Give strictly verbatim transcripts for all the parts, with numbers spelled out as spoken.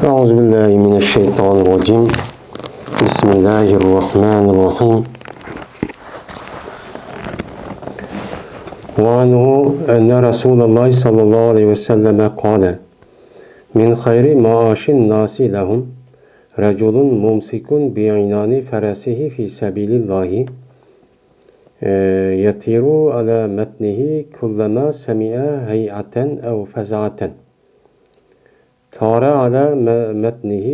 أعوذ بالله من الشيطان الرجيم. بسم الله الرحمن الرحيم. وعنه أن رسول الله صلى الله عليه وسلم قال: من خير معاش الناس لهم رجل ممسك بعنان فرسه في سبيل الله، يطير على متنه كلما سمع هيعة أو فزعة، طار على متنه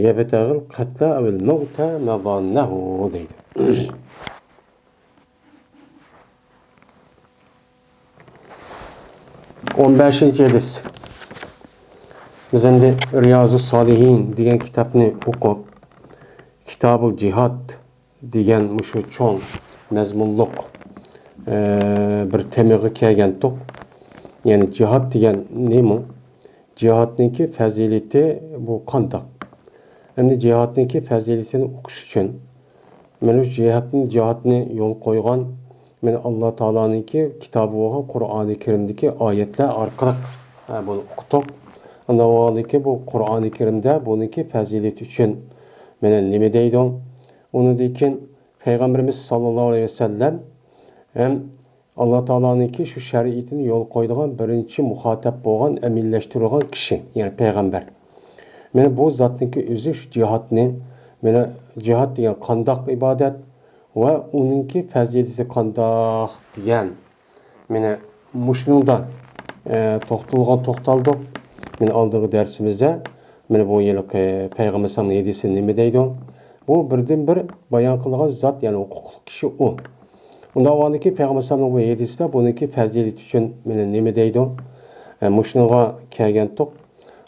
يبتغي القتل أو الموت مظانه دەيدۇ. ئون بەشىنچى ھەدىس. بىز ئەمدى رىيازۇس سالىھىن دېگەن كىتابنى ئوقۇپ، كىتابۇل جىھاد دېگەن مۇشۇ چوڭ مەزمۇنلۇق، ئە، بىر تېمىغا كەلگەنتۇق. يەنى جىھاد دېگەن نېمە؟ جىھادنىڭكى پەزىلىتى بۇ قانداق؟ ئەمدى جىھادنىڭكى پەزىلىتىنى ئۇقۇش ئۈچۈن، مانا شۇ جىھادنى، جىھادنى يول قويغان، مانا ئاللا تائالانىڭكى كىتابى بولغان قۇرئانى كەرىمدىكى ئايەتلەر ئارقىلىق، ھە، بۇنى ئۇقتۇق. ئاندىن بۇ قۇرئانى كەرىمدە بۇنىڭكى پەزىلىتى ئۈچۈن مانا نېمە دەيدۇ؟ ئۇنىڭدىن كېيىن پەيغەمبىرىمىز ساللاللاھۇ ئەلەيھى ۋەسەللەم ھەم ئاللا تائالانىڭكى شۇ شەرىئىتىنى يول قويىدىغان بىرىنچى مۇخاتەپ بولغان، ئەمەلىيلەشتۈرىدىغان كىشى، يەنى پەيغەمبەر. مانا بۇ زاتنىڭكى ئۆزى شۇ جىھادنى، مانا جىھاد دېگەن قانداق ئىبادەت ۋە ئۇنىڭكى پەزىلىتى قانداق دېگەن، مانا مۇشۇنىڭدا، ئە، توختالغان، توختالدۇق. مانا ئالدىنقى دەرسىمىزدە مانا بۇ ھېلىقى پەيغەمبەر ئەلەيھىسسالامنىڭ ھەدىسى نېمە دەيدۇ؟ بۇ بىردىنبىر بايان قىلغان زات، يەنى ھوقۇقلۇق كىشى ئۇ. ئۇنداق بولغاندىكىن پەيغەمبەر ئەلەيھىسسالامنىڭ بۇ ھەدىسىدە بۇنىڭكى پەزىلىتى ئۈچۈن مانا نېمە دەيدۇ؟ ئە، مۇشۇنىڭغا كەلگەنتۇق.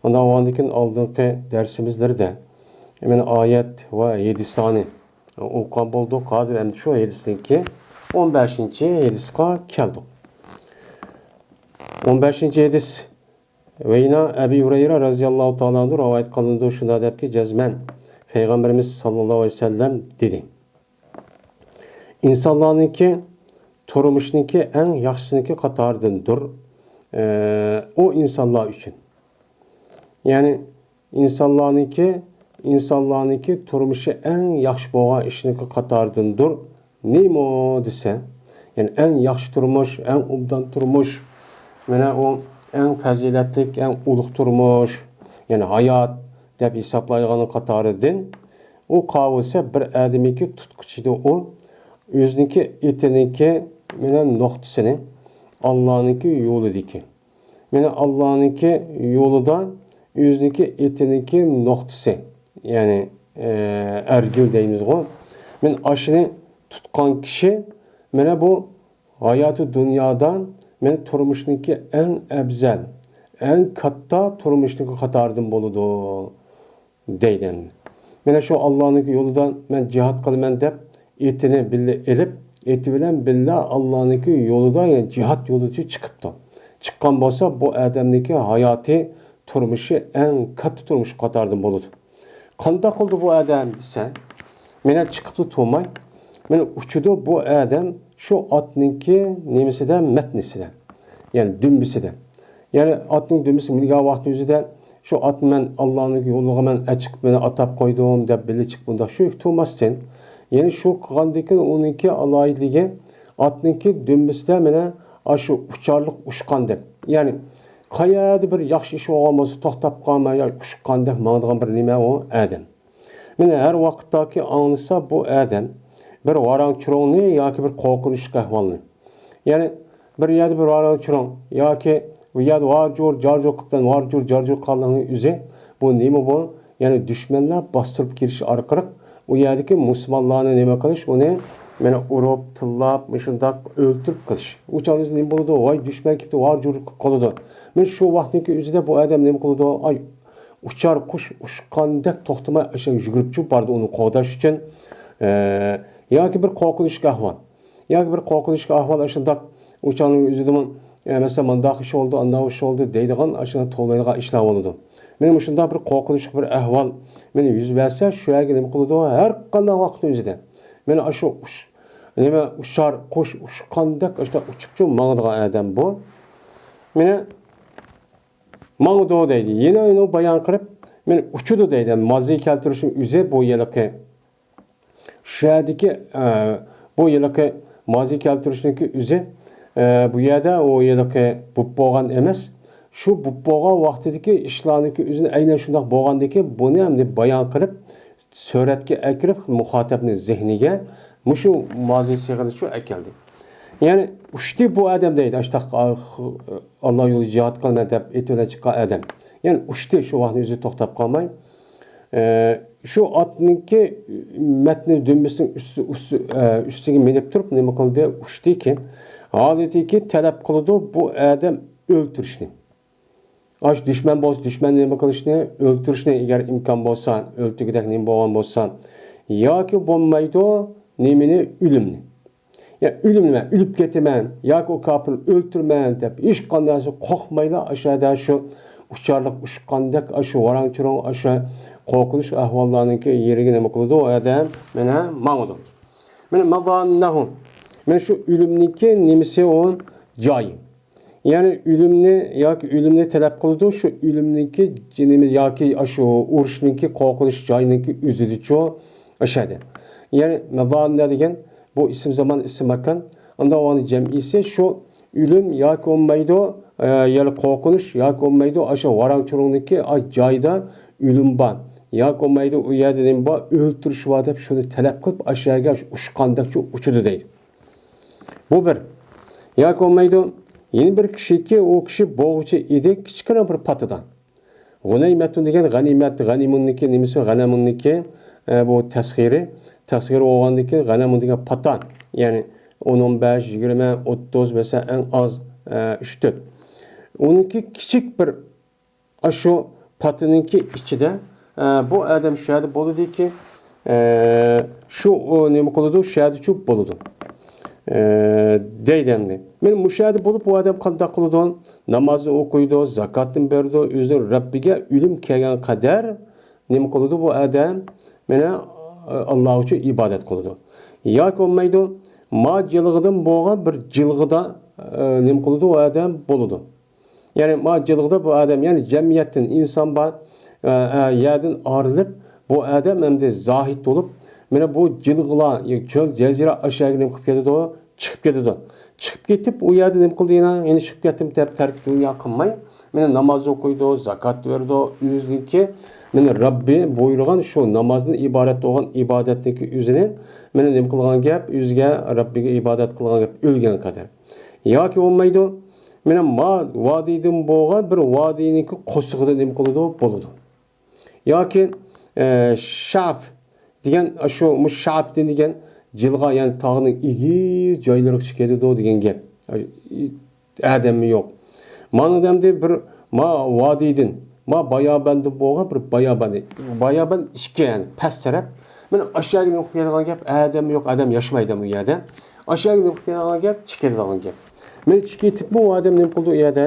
ئۇنداق بولغاندىكىن ئالدىنقى دەرسىمىزلەردە مانا ئايەت ۋە ھەدىسلەرنى ئوقۇغان بولدۇق. ھازىر ئەمدى شۇ ھەدىسنىڭكى ئون بەشىنچى ھەدىسقا كەلدۇق. ئون بەشىنچى ھەدىس. ۋەينا ئەبى ھۇرەيرە رەزىياللاھۇ تائالا ئەنھۇ رىۋايەت قىلىنىدۇ، شۇنداق دەپكى، جەزمەن پەيغەمبىرىمىز ساللاللاھۇ ئەلەيھى ۋەسەللەم دېدى: ئىنسانلارنىڭكى تۇرمۇشنىڭكى ئەڭ ياخشىسىنىڭكى قاتارىدىندۇر، ئە، ئۇ ئىنسانلار ئۈچۈن. يەنى ئىنسانلارنىڭكى، ئىنسانلارنىڭكى تۇرمۇشى ئەڭ ياخشى بولغان ئىشنىڭكى قاتارىدىندۇر. نېمە دېسە، يەنى ئەڭ ياخشى تۇرمۇش، ئەڭ ئوبدان تۇرمۇش، مانا ئۇ ئەڭ پەزىلەتلىك، ئەڭ ئۇلۇغ تۇرمۇش، يەنى ھايات دەپ ھېسابلايدىغان قاتارىدىن ئۇ قاۋۇسە بىر ئادەمنىڭكى تۇتقۇچىدا ئۇ ئۆزىنىڭكى ئېتىنىڭكى مانا نۇقتىسىنى، ئاللانىڭكى يولىدىكى، مانا ئاللانىڭكى يولىدا ئۆزىنىڭكى ئېتىنىڭكى نۇقتىسى، يەنى، ئە، ئەرگىل دەيمىزغۇ. مانا ئاشۇنى تۇتقان كىشى مانا بۇ ھاياتى دۇنيادا مانا تۇرمۇشنىڭكى ئەڭ ئەۋزەل، ئەڭ كاتتا تۇرمۇشنىڭكى قاتارىدىن بولىدۇ. دەيدۇ ئەمدى. مانا شۇ ئاللانىڭكى يولىدا مەن جىھاد قىلىمەن دەپ، ئېتىنى بىللە ئېلىپ، ئېتى بىلەن بىللە ئاللانىڭكى يولىدا، يەنى جىھاد يولىدا چىقىپتۇ. چىققان بولسا، بۇ ئادەمنىڭكى ھاياتى، تۇرمۇشى ئەڭ كاتتا تۇرمۇش قاتارىدىن بولىدۇ. قانداق قىلدى بۇ ئادەم دېسە، مانا چىقىپلا تۇرماي، مانا ئۇچىدۇ بۇ ئادەم شۇ ئاتنىڭكى نېمىسىدە، مەتنىسىدە، يەنى دۈمبىسىدە. يەنى ئاتنىڭ دۈمبىسى مىنگەن ۋاقىتنىڭ ئۆزىدە شۇ ئاتنى مەن ئاللانىڭ يولىغا مەن ئەچىقىپ مانا ئاتاپ قويدۇم دەپ بىللە چىقىپ مۇنداق شۇ تۇرماستىن، يەنى شۇ قىلغاندىن كېيىن ئۇنىڭكى ئالاھىدىلىكى ئاتنىڭكى دۈمبىسىدە مانا ئاشۇ ئۇچارلىق ئۇچقاندەك. يەنى قەيەردە بىر ياخشى ئىش بولغان بولسا توختاپ قالماي، يا ئۇچقاندەك ماڭىدىغان بىر نېمە ئۇ ئادەم. مانا ھەر ۋاقىتتاكى ئاڭلىسا بۇ ئادەم بىر ۋاراڭ-چۇرۇڭنى ياكى بىر قورقۇنچلۇق ئەھۋالنى. يەنى بىر يەردە بىر ۋاراڭ-چۇرۇڭ ياكى بۇ يەردە ۋار-جۇر، جار-جۇر قىلىپ، ۋار-جۇر، جار-جۇر قىلغانلىقنىڭ ئۆزى بۇ نېمە بۇ؟ يەنى دۈشمەنلەر باستۇرۇپ كىرىش ئارقىلىق ئۇ يەردىكى مۇسۇلمانلارنى نېمە قىلىش، ئۇنى مانا ئۇرۇپ، تىللاپ، مۇشۇنداق ئۆلتۈرۈپ قىلىش. ئۇ چاغدا ئۆزى نېمە بولىدۇ؟ ۋاي، دۈشمەن كېلىپتۇ، ۋار-جۇر قىلىپ قالىدۇ. مانا شۇ ۋاقىتنىڭكى ئۆزىدە بۇ ئادەم نېمە قىلىدۇ؟ ئاي، ئۇچار قۇش ئۇچقاندەك توختىماي ئاشۇ يۈگۈرۈپ چۈشۈپ بارىدۇ ئۇنى قوغداش ئۈچۈن. ئە، ياكى بىر قورقۇنچلۇق ئەھۋال. ياكى بىر قورقۇنچلۇق ئەھۋال ئاشۇنداق ئۇچارنىڭ ئۆزىدىمۇ، ئە، مەسىلەن، مۇنداق ئىش بولدى، ئانداق ئىش بولدى دەيدىغان، ئاشۇنداق توۋلايدىغان ئىشلار بولىدۇ. مانا مۇشۇنداق بىر قورقۇنچلۇق بىر ئەھۋال مانا يۈز بەرسە، شۇ يەرگە نېمە قىلىدۇ؟ ھەر قانداق ۋاقىتنىڭ ئۆزىدە. مانا ئاشۇ ئۇچ-، نېمە، ئۇچار قۇش ئۇچقاندەك ئاشۇنداق ئۇچۇپچۇ ماڭىدىغان ئادەم بۇ. مانا ماڭىدۇ دەيدۇ. يەنە ئۇنى بايان قىلىپ، مانا ئۇچىدۇ دەيدۇ. مازى كەلتۈرۈشنىڭ ئۆزى بۇ ھېلىقى شۇ يەردىكى، ئە، بۇ ھېلىقى مازى كەلتۈرۈشنىڭكى ئۆزى، ئە، بۇ يەردە ئۇ ھېلىقى بوپ بولغان ئەمەس. شۇ بوپ بولغان ۋاقتىدىكى ئىشلارنىڭكى ئۆزىنى ئەينەن شۇنداق بولغاندىكى بۇنى ئەمدى بايان قىلىپ، سۈرەتكە ئەكىرىپ، مۇخاتەپنىڭ زېھنىگە مۇشۇ مازى سىيغىنى شۇ ئەكەلدى. يەنى ئۇچتى بۇ ئادەم دەيدۇ. ئاشتاق، ئاللا يولىدا جىھاد قىلىمەن دەپ ئېتى بىلەن چىققان ئادەم. يەنى ئۇچتى، شۇ ۋاقىتنىڭ ئۆزىدە توختاپ قالماي. ئە، شۇ ئاتنىڭكى مەتنى دۈمبىسىنىڭ ئۈستى، ئۈستى، ئە، ئۈستىگە مىنىپ تۇرۇپ نېمە قىلدى؟ ئۇچتىكى ھالىتىكى تەلەپ قىلىدۇ بۇ ئادەم ئۆلتۈرۈشنى. ئاشۇ دۈشمەن بولسا، دۈشمەن نېمە قىلىشنى، ئۆلتۈرۈشنى، ئەگەر ئىمكان بولسا، ئۆلتۈرگۈدەك نېمە بولغان بولسا، ياكى بولمايدۇ نېمىنى، ئۆلۈمنى. يا ئۆلۈم نېمە، ئۆلۈپ كېتىمەن ياكى ئۇ كاپىرنى ئۆلتۈرىمەن دەپ ھېچقانداق قورقمايلا، ئاشۇ يەردە شۇ ئۇچارلىق ئۇچقاندەك، ئاشۇ ۋاراڭ-چۇرۇڭ، ئاشۇ قورقۇنچ ئەھۋاللارنىڭكى يېرىگە نېمە قىلىدۇ؟ ئۇ يەردە مانا ماڭىدۇ. مانا مەزاننەھۇ. مانا شۇ ئۆلۈمنىڭكى نېمىسى ئۇ؟ جايى. يەنى ئۆلۈمنى ياكى ئۆلۈمنى تەلەپ قىلىدۇ، شۇ ئۆلۈمنىڭكى جېنىمىز ياكى ئاشۇ ئۇرۇشنىڭكى قورقۇنچ جايىنىڭكى ئۆزىدىچۇ ئاشادە. يەنى مەزاننە دېگەن بۇ ئىسىم زامان، ئىسىم ماكان. ئاندا ئۇنىڭ جەمئىسى شۇ ئۆلۈم ياكى بولمايدۇ، ئە، يەنى قورقۇنچ ياكى بولمايدۇ، ئاشۇ ۋاراڭ-چۇرۇڭنىڭكى، ئا، جايىدا ئۆلۈم بار. ياكى بولمايدۇ، ئۇ يەردە نېمە بار؟ ئۆلتۈرۈش بار دەپ شۇنى تەلەپ قىلىپ، ئاشۇ يەرگە ئۇچقاندەكچۇ ئۇچىدۇ دەيدۇ. بۇ بىر. ياكى بولمايدۇ، يەنە بىر كىشىكى، ئۇ كىشى بوغۇچى ئىدى، كىچىككىنە بىر پاتىدا. غۇنەيمەتۇن دېگەن غەنىيمەت، غەنىيمۇننىكى نېمىسى، غەنەمۇننىكى، ئە، بۇ تەسغىرى. تەسغىرى بولغاندىن كېيىن غەنەمۇن دېگەن پاتا. يەنى ئون، ئون بەش، يىگىرمە، ئوتتۇز، مەسىلەن، ئەڭ ئاز، ئە، ئۈچ، تۆت. ئۇنىڭكى كىچىك بىر ئاشۇ پاتىنىڭكى ئىچىدە، ئە، بۇ ئادەم شۇ يەردە بولىدىكى، ئە، شۇ، ئۇ نېمە قىلىدۇ؟ شۇ يەردە چۇ بولىدۇ. ئە، دەيدۇ ئەمدى. مانا مۇشۇ يەردە بولۇپ، بۇ ئادەم قانداق قىلىدۇ؟ نامازنى ئوقۇيدۇ، زاكاتنى بېرىدۇ، ئۆزىنىڭ رەببىگە ئۆلۈم كەلگەن قەدەر نېمە قىلىدۇ بۇ ئادەم؟ مانا، ئە، ئاللا ئۈچۈن ئىبادەت قىلىدۇ. ياكى بولمايدۇ، ما جىلغىدىن بولغان بىر جىلغىدا، ئە، نېمە قىلىدۇ؟ ئۇ ئادەم بولىدۇ. يەنى ما جىلغىدا بۇ ئادەم، يەنى جەمئىيەتتىن ئىنسان بار، ئە، ئە، يەردىن ئايرىلىپ، بۇ ئادەم ئەمدى زاھىد بولۇپ، مانا بۇ جىلغىلار، چۆل، جەزىرە ئاشۇ يەرگە نېمە قىلىپ كېتىدۇ؟ چىقىپ كېتىدۇ. چىقىپ كېتىپ، ئۇ يەردە نېمە قىلدى يەنە؟ يەنە چىقىپ كەتتىم دەپ تەرك دۇنيا قىلماي، مانا ناماز ئوقۇيدۇ، زاكات بېرىدۇ، ئۆزىنىڭكى، مانا رەببى بۇيرۇغان شۇ نامازدىن ئىبارەت بولغان ئىبادەتنىڭكى ئۆزىنى، مانا نېمە قىلغان گەپ؟ ئۆزىگە، رەببىگە ئىبادەت قىلغان گەپ، ئۆلگەن قەدەر. ياكى بولمايدۇ، مانا ما ۋادىدىن بولغان بىر ۋادىنىڭكى قورسىقىدا نېمە قىلىدۇ؟ بولىدۇ. ياكى، ئە، شاپ دېگەن، شۇ، مۇشۇ شاپتىن دېگەن جىلغا، يەنى تاغنىڭ ئېگىز جايلىرىغا چىقىپ كېتىدۇ دېگەن گەپ. ئادەممۇ يوق. مانا ئەمدى بىر ما ۋادىدىن، ما باياباندىن بولغان بىر بايابان. بايابان ئىككى، يەنى پەس تەرەپ. مانا ئاشۇ يەرگە نېمە قىلىپ كېلىدىغان گەپ؟ ئادەممۇ يوق، ئادەم ياشىمايدۇ بۇ يەردە. ئاشۇ يەرگە نېمە قىلىپ كېلىدىغان گەپ؟ چىقىپ كېتىدىغان گەپ. مانا چىقىپ كېتىپمۇ ئۇ ئادەم نېمە قىلىدۇ ئۇ يەردە؟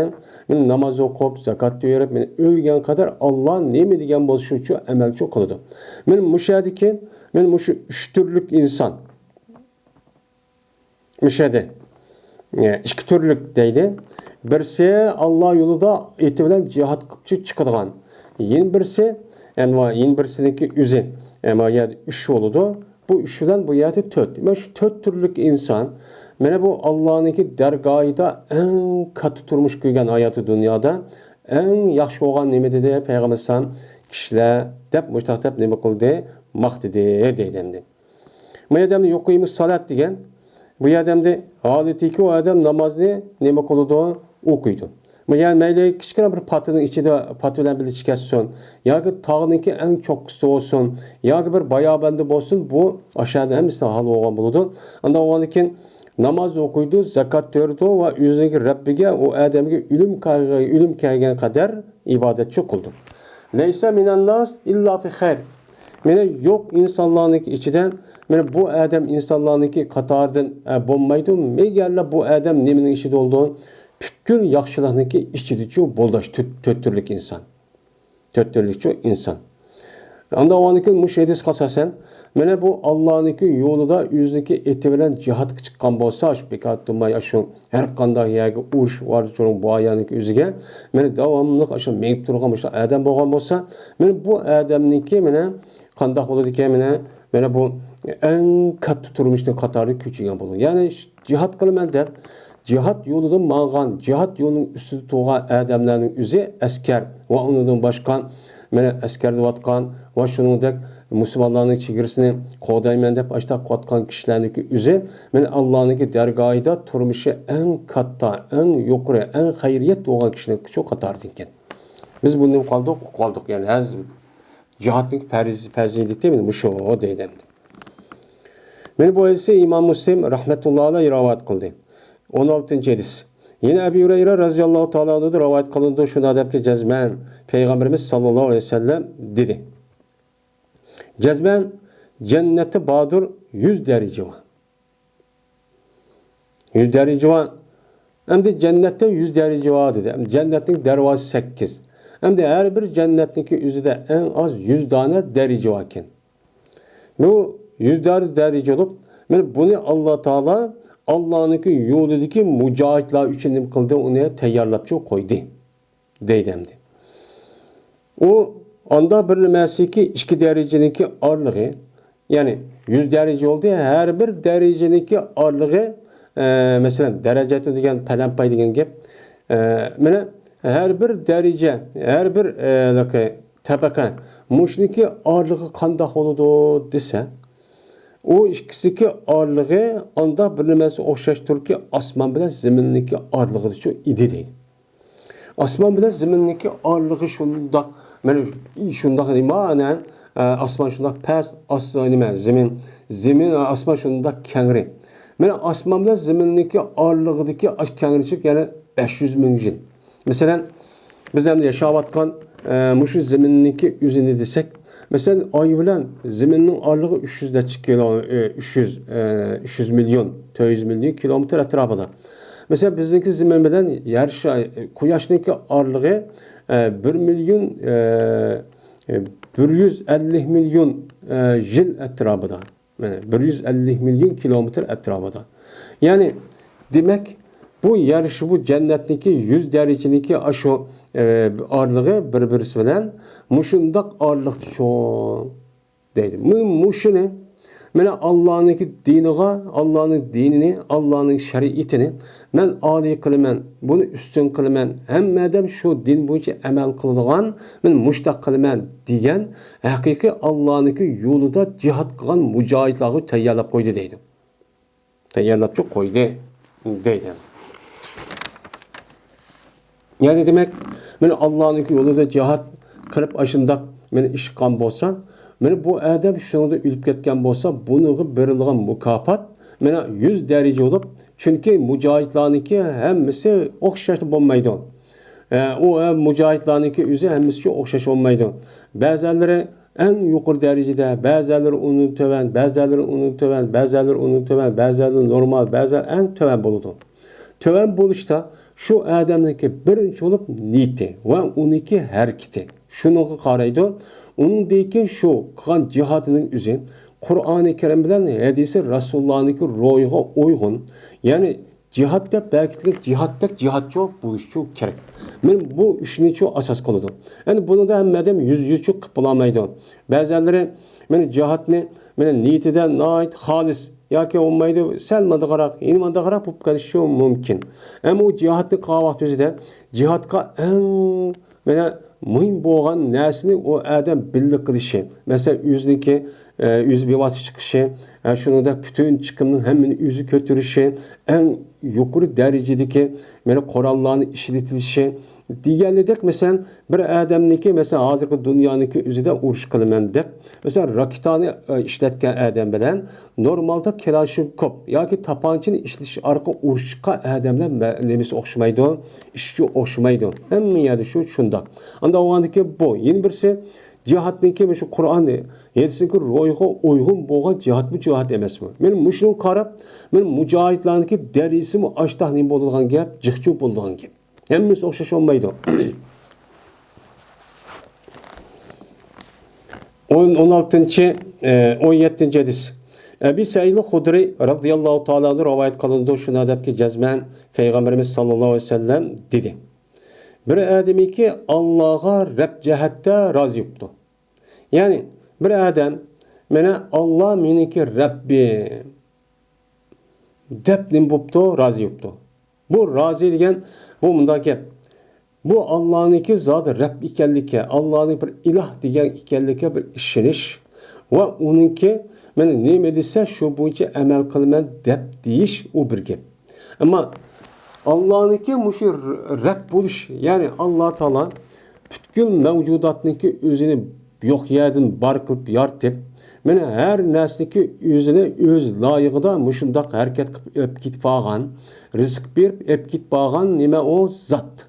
مانا ناماز ئوقۇپ، زاكات بېرىپ، مانا ئۆلگەن قەدەر ئاللا نېمە دېگەن بولسا شۇچۇ ئەمەلچۇ قىلىدۇ. مانا مۇشۇ يەردىكى، مانا مۇشۇ ئۈچ تۈرلۈك ئىنسان. مۇشۇ يەردە، ئە، ئىككى تۈرلۈك دەيدۇ. بىرسى ئاللا يولىدا ئېتى بىلەن جىھاد قىلىپ چىقىدىغان. يەنە بىرسى، ئەمما يەنە بىرسىنىڭكى ئۆزى، ئەمما يەردە ئۈچ بولىدۇ. بۇ ئۈچ بىلەن بۇ يەردە تۆت. مانا شۇ تۆت تۈرلۈك ئىنسان، مانا بۇ ئاللانىڭكى دەرگاھىدا ئەڭ كاتتا تۇرمۇش كۆرگەن ھاياتى دۇنيادا، ئەڭ ياخشى بولغان نېمە دېدى پەيغەمبەر ئەلەيھىسسالام؟ كىشىلەر دەپ مۇشۇنداق دەپ نېمە قىلدى؟ ماختىدى دەيدۇ ئەمدى. بۇ يەردە ئەمدى يۇقىمۇس سالات دېگەن، بۇ يەردە ئەمدى ھالىتىكى ئۇ ئادەم نامازنى نېمە قىلىدۇ؟ ئوقۇيدۇ. بۇ يەنى مەيلى كىچىككىنە بىر پاتىنىڭ ئىچىدە پات بىلەن بىللە چىكەتسۇن، ياكى تاغنىڭكى ئەڭ چوققىسىدا بولسۇن، ياكى بىر باياباندا بولسۇن، بۇ ئاشۇ يەردە ھەممىسى ھال بولغان بولىدۇ. ئاندىن ئۇنىڭدىن كېيىن ناماز ئوقۇيدۇ، زاكات بېرىدۇ ۋە ئۆزىنىڭكى رەببىگە، ئۇ ئادەمگە ئۆلۈم كەلگەن، ئۆلۈم كەلگەن قەدەر ئىبادەتچۇ قىلىدۇ. لەيسە مىنەنناس ئىللا بىخەير. مانا يوق ئىنسانلارنىڭكى ئىچىدە، مانا بۇ ئادەم ئىنسانلارنىڭكى قاتارىدىن، ئە، بولمايدۇ، مەگەرلا بۇ ئادەم نېمىنىڭ ئىچىدە بولىدۇ؟ پۈتكۈل ياخشىلىقنىڭكى ئىچىدىچۇ بولىدۇ، تۆت، تۆت تۈرلۈك ئىنسان. تۆت تۈرلۈكچۇ ئىنسان. ئاندا ئاۋۋالدىكى مۇشۇ ھەدىسقە ئاساسەن، مانا بۇ ئاللانىڭكى يولىدا ئۆزىنىڭكى ئېتى بىلەن جىھادقا چىققان بولسا، شۇ بىكار تۇرماي، شۇ ھەر قانداق يەرگە ئۇرۇش ۋارجۇرۇڭ بۇ ئايالنىڭكى ئۆزىگە، مانا داۋاملىق شۇ مېڭىپ تۇرغان مۇشۇ ئادەم بولغان بولسا، مانا بۇ ئادەمنىڭكى مانا قانداق بولىدىكەن، مانا، مانا بۇ ئەڭ كاتتا تۇرمۇشنىڭ قاتارىغا كۆچۈرگەن بولىدۇ. يەنى جىھاد قىلىمەن دەپ، جىھاد يولىدا ماڭغان، جىھاد يولىنىڭ ئۈستىدە تۇرغان ئادەملەرنىڭ ئۆزى ئەسكەر ۋە ئۇنىڭدىن باشقا، مانا، ئەسكەردە ۋاتقان ۋە شۇنىڭدەك مۇسۇلمانلارنىڭ چېگرىسىنى قوغدايمەن دەپ ئاشتاق قىلىۋاتقان كىشىلەرنىڭكى ئۆزى، مانا، ئاللانىڭكى دەرگاھىدا تۇرمۇشى ئەڭ كاتتا، ئەڭ يۇقىرى، ئەڭ خەيرىيەت بولغان كىشىنىڭكى شۇ قاتارىدىكەن. بىز بۇنى قالدۇق، قالدۇق. يەنى ھەز-، جىھادنىڭ پەرز-، پەزىلىتى مانا مۇشۇ دەيدۇ ئەمدى. مانا بۇ ھەدىسنى ئىمام مۇسلىم رەھمەتۇللا ئەلەيھ رىۋايەت قىلدى. ئون ئالتىنچى ھەدىس. يەنە ئەبى ھۇرەيرە رەزىياللاھۇ تائالا ئەنھۇدىن رىۋايەت قىلىنىدۇ، شۇ ئادەمكى جەزمەن پەيغەمبىرىمىز ساللاللاھۇ ئەلەيھى ۋەسەللەم دېدى. جەزمەن جەننەتتە باردۇر يۈز دەرىجە بار. يۈز دەرىجە بار. ئەمدى جەننەتتە يۈز دەرىجە بار دېدى. ئەمدى جەننەتنىڭ دەرۋازىسى سەككىز. ئەمدى ھەر بىر جەننەتنىڭكى ئۆزىدە ئەڭ ئاز يۈز دانە دەرىجە باركەن. بۇ يۈز دانە دەرىجە بولۇپ، مانا بۇنى ئاللا تائالا ئاللانىڭكى يولىدىكى مۇجاھىدلار ئۈچۈن نېمە قىلدى؟ ئۇنى تەييارلاپچۇ قويدى. دەيدۇ ئەمدى. ئۇ ئاندا بىر نېمەسىكى ئىككى دەرىجىنىڭكى ئارىلىقى، يەنى يۈز دەرىجە بولدى، ھەر بىر دەرىجىنىڭكى ئارىلىقى، ئە، مەسىلەن، دەرەجەتۇ دېگەن پەلەنپاي دېگەن گەپ. ئە، مانا ھەر بىر دەرىجە، ھەر بىر، ئە، تەبەقە، مۇشۇنىڭكى ئارىلىقى قانداق بولىدۇ دېسە، ئۇ ئىككىسىنىڭكى ئارىلىقى ئاندا بىر نېمەسى ئوخشاشتۇركى، ئاسمان بىلەن زېمىننىڭكى ئارىلىقىدىچۇ ئىدى دەيدۇ. ئاسمان بىلەن زېمىننىڭكى ئارىلىقى شۇنداق، مانا شۇنداق نېمە، ئە، ئاسمان شۇنداق پەس، ئاس-، نېمە، زېمىن، زېمىن، ئاسمان شۇنداق كەڭرى. مانا ئاسمان بىلەن زېمىننىڭكى ئارىلىقىدىكى ئاش كەڭرىچىلىك يەنە بەش يۈز مىڭ يىل. مەسىلەن، بىز ئەمدى ياشاۋاتقان، ئە، مۇشۇ زېمىننىڭكى ئۆزىنى دېسەك، مەسىلەن، ئاي بىلەن زېمىننىڭ ئارىلىقى ئۈچ يۈز نەچچە كىلو، ئە، ئۈچ يۈز، ئە، ئۈچ يۈز مىليون، تۆت يۈز مىليون كىلومېتىر ئەتراپىدا. مەسىلەن، بىزنىڭكى زېمىن بىلەن يەر شا-، قۇياشنىڭكى ئارىلىقى، ئە، بىر مىليون، ئە، ئە، بىر يۈز ئەللىك مىليون، ئە، يىل ئەتراپىدا. مانا، بىر يۈز ئەللىك مىليون كىلومېتىر ئەتراپىدا. يەنى، دېمەك، بۇ يەر شۇ، بۇ جەننەتنىڭكى يۈز دەرىجىنىڭكى ئاشۇ، ئە، ئارىلىقى بىر-بىرسى بىلەن مۇشۇنداق ئارىلىقتا چوڭ. دەيدۇ. مۇ-، مۇشۇنى، مانا، ئاللانىڭكى دىنىغا، ئاللانىڭ دىنىنى، ئاللانىڭ شەرىئىتىنى مەن ئالىي قىلىمەن، بۇنى ئۈستۈن قىلىمەن، ھەممە ئادەم شۇ دىن بويىچە ئەمەل قىلىدىغان، مەن مۇشۇنداق قىلىمەن دېگەن ھەقىقىي ئاللانىڭكى يولىدا جىھاد قىلغان مۇجاھىدلارغا تەييارلاپ قويدى دەيدۇ. تەييارلاپچۇ قويدى دەيدۇ. يەنى دېمەك، مانا ئاللانىڭكى يولىدا جىھاد قىلىپ ئاشۇنداق مانا ئىش قىلغان بولسا، مانا بۇ ئادەم شۇنىڭدا ئۆلۈپ كەتكەن بولسا، بۇنىڭغا بېرىلىدىغان مۇكاپات مانا يۈز دەرىجە بولۇپ، چۈنكى مۇجاھىدلارنىڭكى ھەممىسى ئوخشاش بولمايدۇ. ئە، ئۇ، ئە، مۇجاھىدلارنىڭكى ئۆزى ھەممىسىچۇ ئوخشاش بولمايدۇ. بەزىلىرى ئەڭ يۇقىرى دەرىجىدە، بەزىلىرى ئۇنىڭدىن تۆۋەن، بەزىلىرى ئۇنىڭدىن تۆۋەن، بەزىلىرى ئۇنىڭدىن تۆۋەن، بەزىلىرى نورمال، بەزىلىرى ئەڭ تۆۋەن بولىدۇ. تۆۋەن بولۇشتا شۇ ئادەمنىڭكى بىرىنچى بولۇپ نىيىتى ۋە ئۇنىڭكى ھەرىكىتى. شۇنىڭغا قارايدۇ. ئۇنىڭدىن كېيىن شۇ قىلغان جىھادىنىڭ ئۆزى قۇرئانى كەرىم بىلەن ھەدىسى رەسۇلۇللانىڭكى روھىغا ئۇيغۇن، يەنى جىھاد دەپ بەكىتكەن جىھادتەك جىھادچۇ بولۇشچۇ كېرەك. مانا بۇ ئۈچنىچۇ ئاساس قىلىدۇ. ئەمدى بۇنىڭدا ھەممە ئادەم يۈز يۈزچۇ قىلىپ بولالمايدۇ. بەزىلىرى مانا جىھادنى مانا نىيىتىدە ناھايىتى خالىس ياكى بولمايدۇ، سەل مانداقراق، يەنە مانداقراق بولۇپ قېلىشى مۇمكىن. ئەمما ئۇ جىھادنى قىلغان ۋاقتى ئۆزىدە جىھادقا ئەڭ مانا مۇھىم بولغان نەرسىنى ئۇ ئادەم بىللە قىلىشى. مەسىلەن، ئۆزىنىڭكى، ئە، ئۆزى بىۋاسىتە چىقىشى، ئە، شۇنىڭدەك پۈتۈن چىقىمنىڭ ھەممىنى ئۆزى كۆتۈرۈشى، ئەڭ يۇقىرى دەرىجىدىكى مانا قوراللارنى ئىشلىتىلىشى دېگەنلىدەك، مەسىلەن، بىر ئادەمنىڭكى، مەسىلەن، ھازىرقى دۇنيانىڭكى ئۆزىدە ئۇرۇش قىلىمەن دەپ، مەسىلەن، راكېتانى، ئە، ئىشلەتكەن ئادەم بىلەن نورمالدا كلاشنكوف ياكى تاپانچىنى ئىشلىتىش ئارقىلىق ئۇرۇش چىققان ئادەملەر مە-، نېمىسى ئوخشىمايدۇ، ئىشىچۇ ئوخشىمايدۇ. ھەممە يەردە شۇ شۇنداق. ئانداق بولغاندىكىن بۇ، يەنە بىرسى، جىھادنىڭكى مۇشۇ قۇرئان ھەدىسنىڭكى روھىغا ئۇيغۇن بولغان جىھادمۇ جىھاد ئەمەسمۇ؟ مانا مۇشۇنىڭغا قاراپ، مانا مۇجاھىدلارنىڭكى دەرىجىسىمۇ ئاشتاق نېمە بولىدىغان گەپ، جىقچۇ بولىدىغان گەپ. ھەممىسى ئوخشاش بولمايدۇ. ئون، ئون ئالتىنچى، ئون يەتتىنچى ھەدىس. ئەبى سەئىد خۇدرى رەزىياللاھۇ تائالا ئەنھۇ رىۋايەت قىلىنىدۇ، شۇنداق دەپكى، جەزمەن پەيغەمبىرىمىز ساللاللاھۇ ئەلەيھى ۋەسەللەم دېدى: بىر ئادەمكى ئاللاغا رەب جەھەتتە رازى بوپتۇ. يەنى بىر ئادەم، مانا، ئاللا مېنىڭكى رەببىم دەپ نېمە بوپتۇ؟ رازى بوپتۇ. بۇ رازى دېگەن، بۇ مۇنداق گەپ. بۇ ئاللانىڭكى زادى رەب ئىكەنلىكى، ئاللانىڭ بىر ئىلاھ دېگەن ئىكەنلىكىگە بىر ئىشىنىش ۋە ئۇنىڭكى، مانا، نېمە دېسە، شۇ بويىچە ئەمەل قىلىمەن دەپ دېيىش، ئۇ بىر گەپ. ئەمما ئاللانىڭكى مۇشۇ رەب بولۇش، يەنى ئاللا تائالا پۈتكۈل مەۋجۇداتنىڭكى ئۆزىنى يوق يەردىن بار قىلىپ يارىتىپ، مانا، ھەر نەرسىنىڭكى ئۆزىنى ئۆز لايىقىدا مۇشۇنداق ھەرىكەت قىلىپ ئېلىپ كېتىپ بارغان، رىزىق بېرىپ ئېلىپ كېتىپ بارغان نېمە ئۇ؟ زات.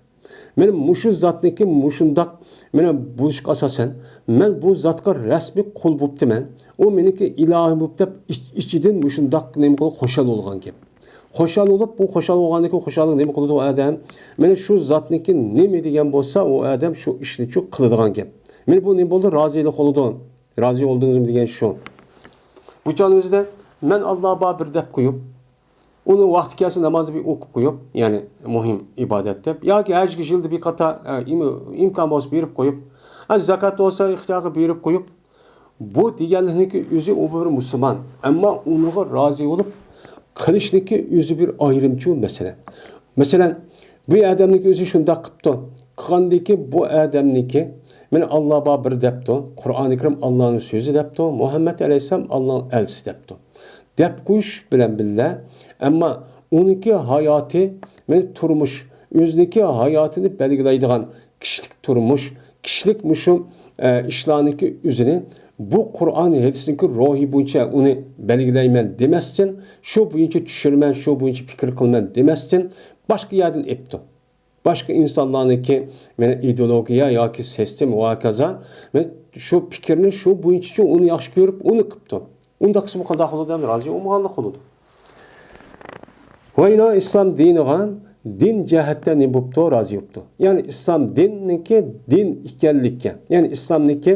مانا مۇشۇ زاتنىڭكى مۇشۇنداق، مانا، بولۇشقا ئاساسەن، مەن بۇ زاتقا رەسمىي قۇل بوپتىمەن، ئۇ مېنىڭكى ئىلاھىم بوپتۇ دەپ ئىچ-، ئىچىدىن مۇشۇنداق نېمە قىلىپ خۇشال بولغان گەپ. خۇشال بولۇپ، بۇ خۇشال بولغاندىن كېيىن خۇشاللىق نېمە قىلىدۇ ئۇ ئادەم؟ مانا شۇ زاتنىڭكى نېمە دېگەن بولسا، ئۇ ئادەم شۇ ئىشنى شۇ قىلىدىغان گەپ. مانا بۇ نېمە بولدى؟ رازىلىق بولىدۇ. رازى بولدىڭىزمۇ دېگەن شۇ. بۇ چاغنىڭ ئۆزىدە مەن ئاللا بار بىر دەپ قويۇپ، ئۇنى ۋاقتى كەلسە نامازنى بىر ئوقۇپ قويۇپ، يەنى مۇھىم ئىبادەت دەپ، ياكى ھەجگە يىلدا بىر قاتا، ئە، ئىم-، ئىمكان بولسا بېرىپ قويۇپ، ئە، زاكات بولسا ئىختىيارغا بېرىپ قويۇپ، بۇ دېگەنلىكنىڭكى ئۆزى ئۇ بىر مۇسۇلمان، ئەمما ئۇنىڭغا رازى بولۇپ قىلىشنىڭكى ئۆزى بىر ئايرىمچۇ مەسىلە. مەسىلەن، بۇ ئادەمنىڭكى ئۆزى شۇنداق قىپتۇ، قىلغاندىكى بۇ ئادەمنىڭكى، مانا، ئاللا بار بىر دەپتۇ، قۇرئانى كەرىم ئاللانىڭ سۆزى دەپتۇ، مۇھەممەد ئەلەيھىسسالام ئاللانىڭ ئەلچىسى دەپتۇ. دەپ قويۇش بىلەن بىللە، ئەمما ئۇنىڭكى ھاياتى، مانا، تۇرمۇش، ئۆزىنىڭكى ھاياتىنى بەلگىلەيدىغان كىشىلىك تۇرمۇش، كىشىلىك مۇشۇ، ئە، ئىشلارنىڭكى ئۆزىنى بۇ قۇرئان ھەدىسنىڭكى روھى بويىچە ئۇنى بەلگىلەيمەن دېمەستىن، شۇ بويىچە چۈشۈرىمەن، شۇ بويىچە پىكىر قىلىمەن دېمەستىن، باشقا يەردىن ئېپتۇ. باشقا ئىنسانلارنىڭكى، مانا، ئىدېئولوگىيە ياكى سىستېما ۋە ھاكازا، مانا، شۇ پىكىرنى شۇ بويىچە ئۇنى ياخشى كۆرۈپ، ئۇنى قىپتۇ. ئۇنداق قىلسا بۇ قانداق بولىدۇ؟ ھەم رازى بولمىغانلىق بولىدۇ. ۋە يەنە ئىسلام دىنىغا دىن جەھەتتە نېمە بوپتۇ؟ رازى بوپتۇ. يەنى ئىسلام دىننىڭكى دىن ئىكەنلىكى، يەنى ئىسلامنىڭكى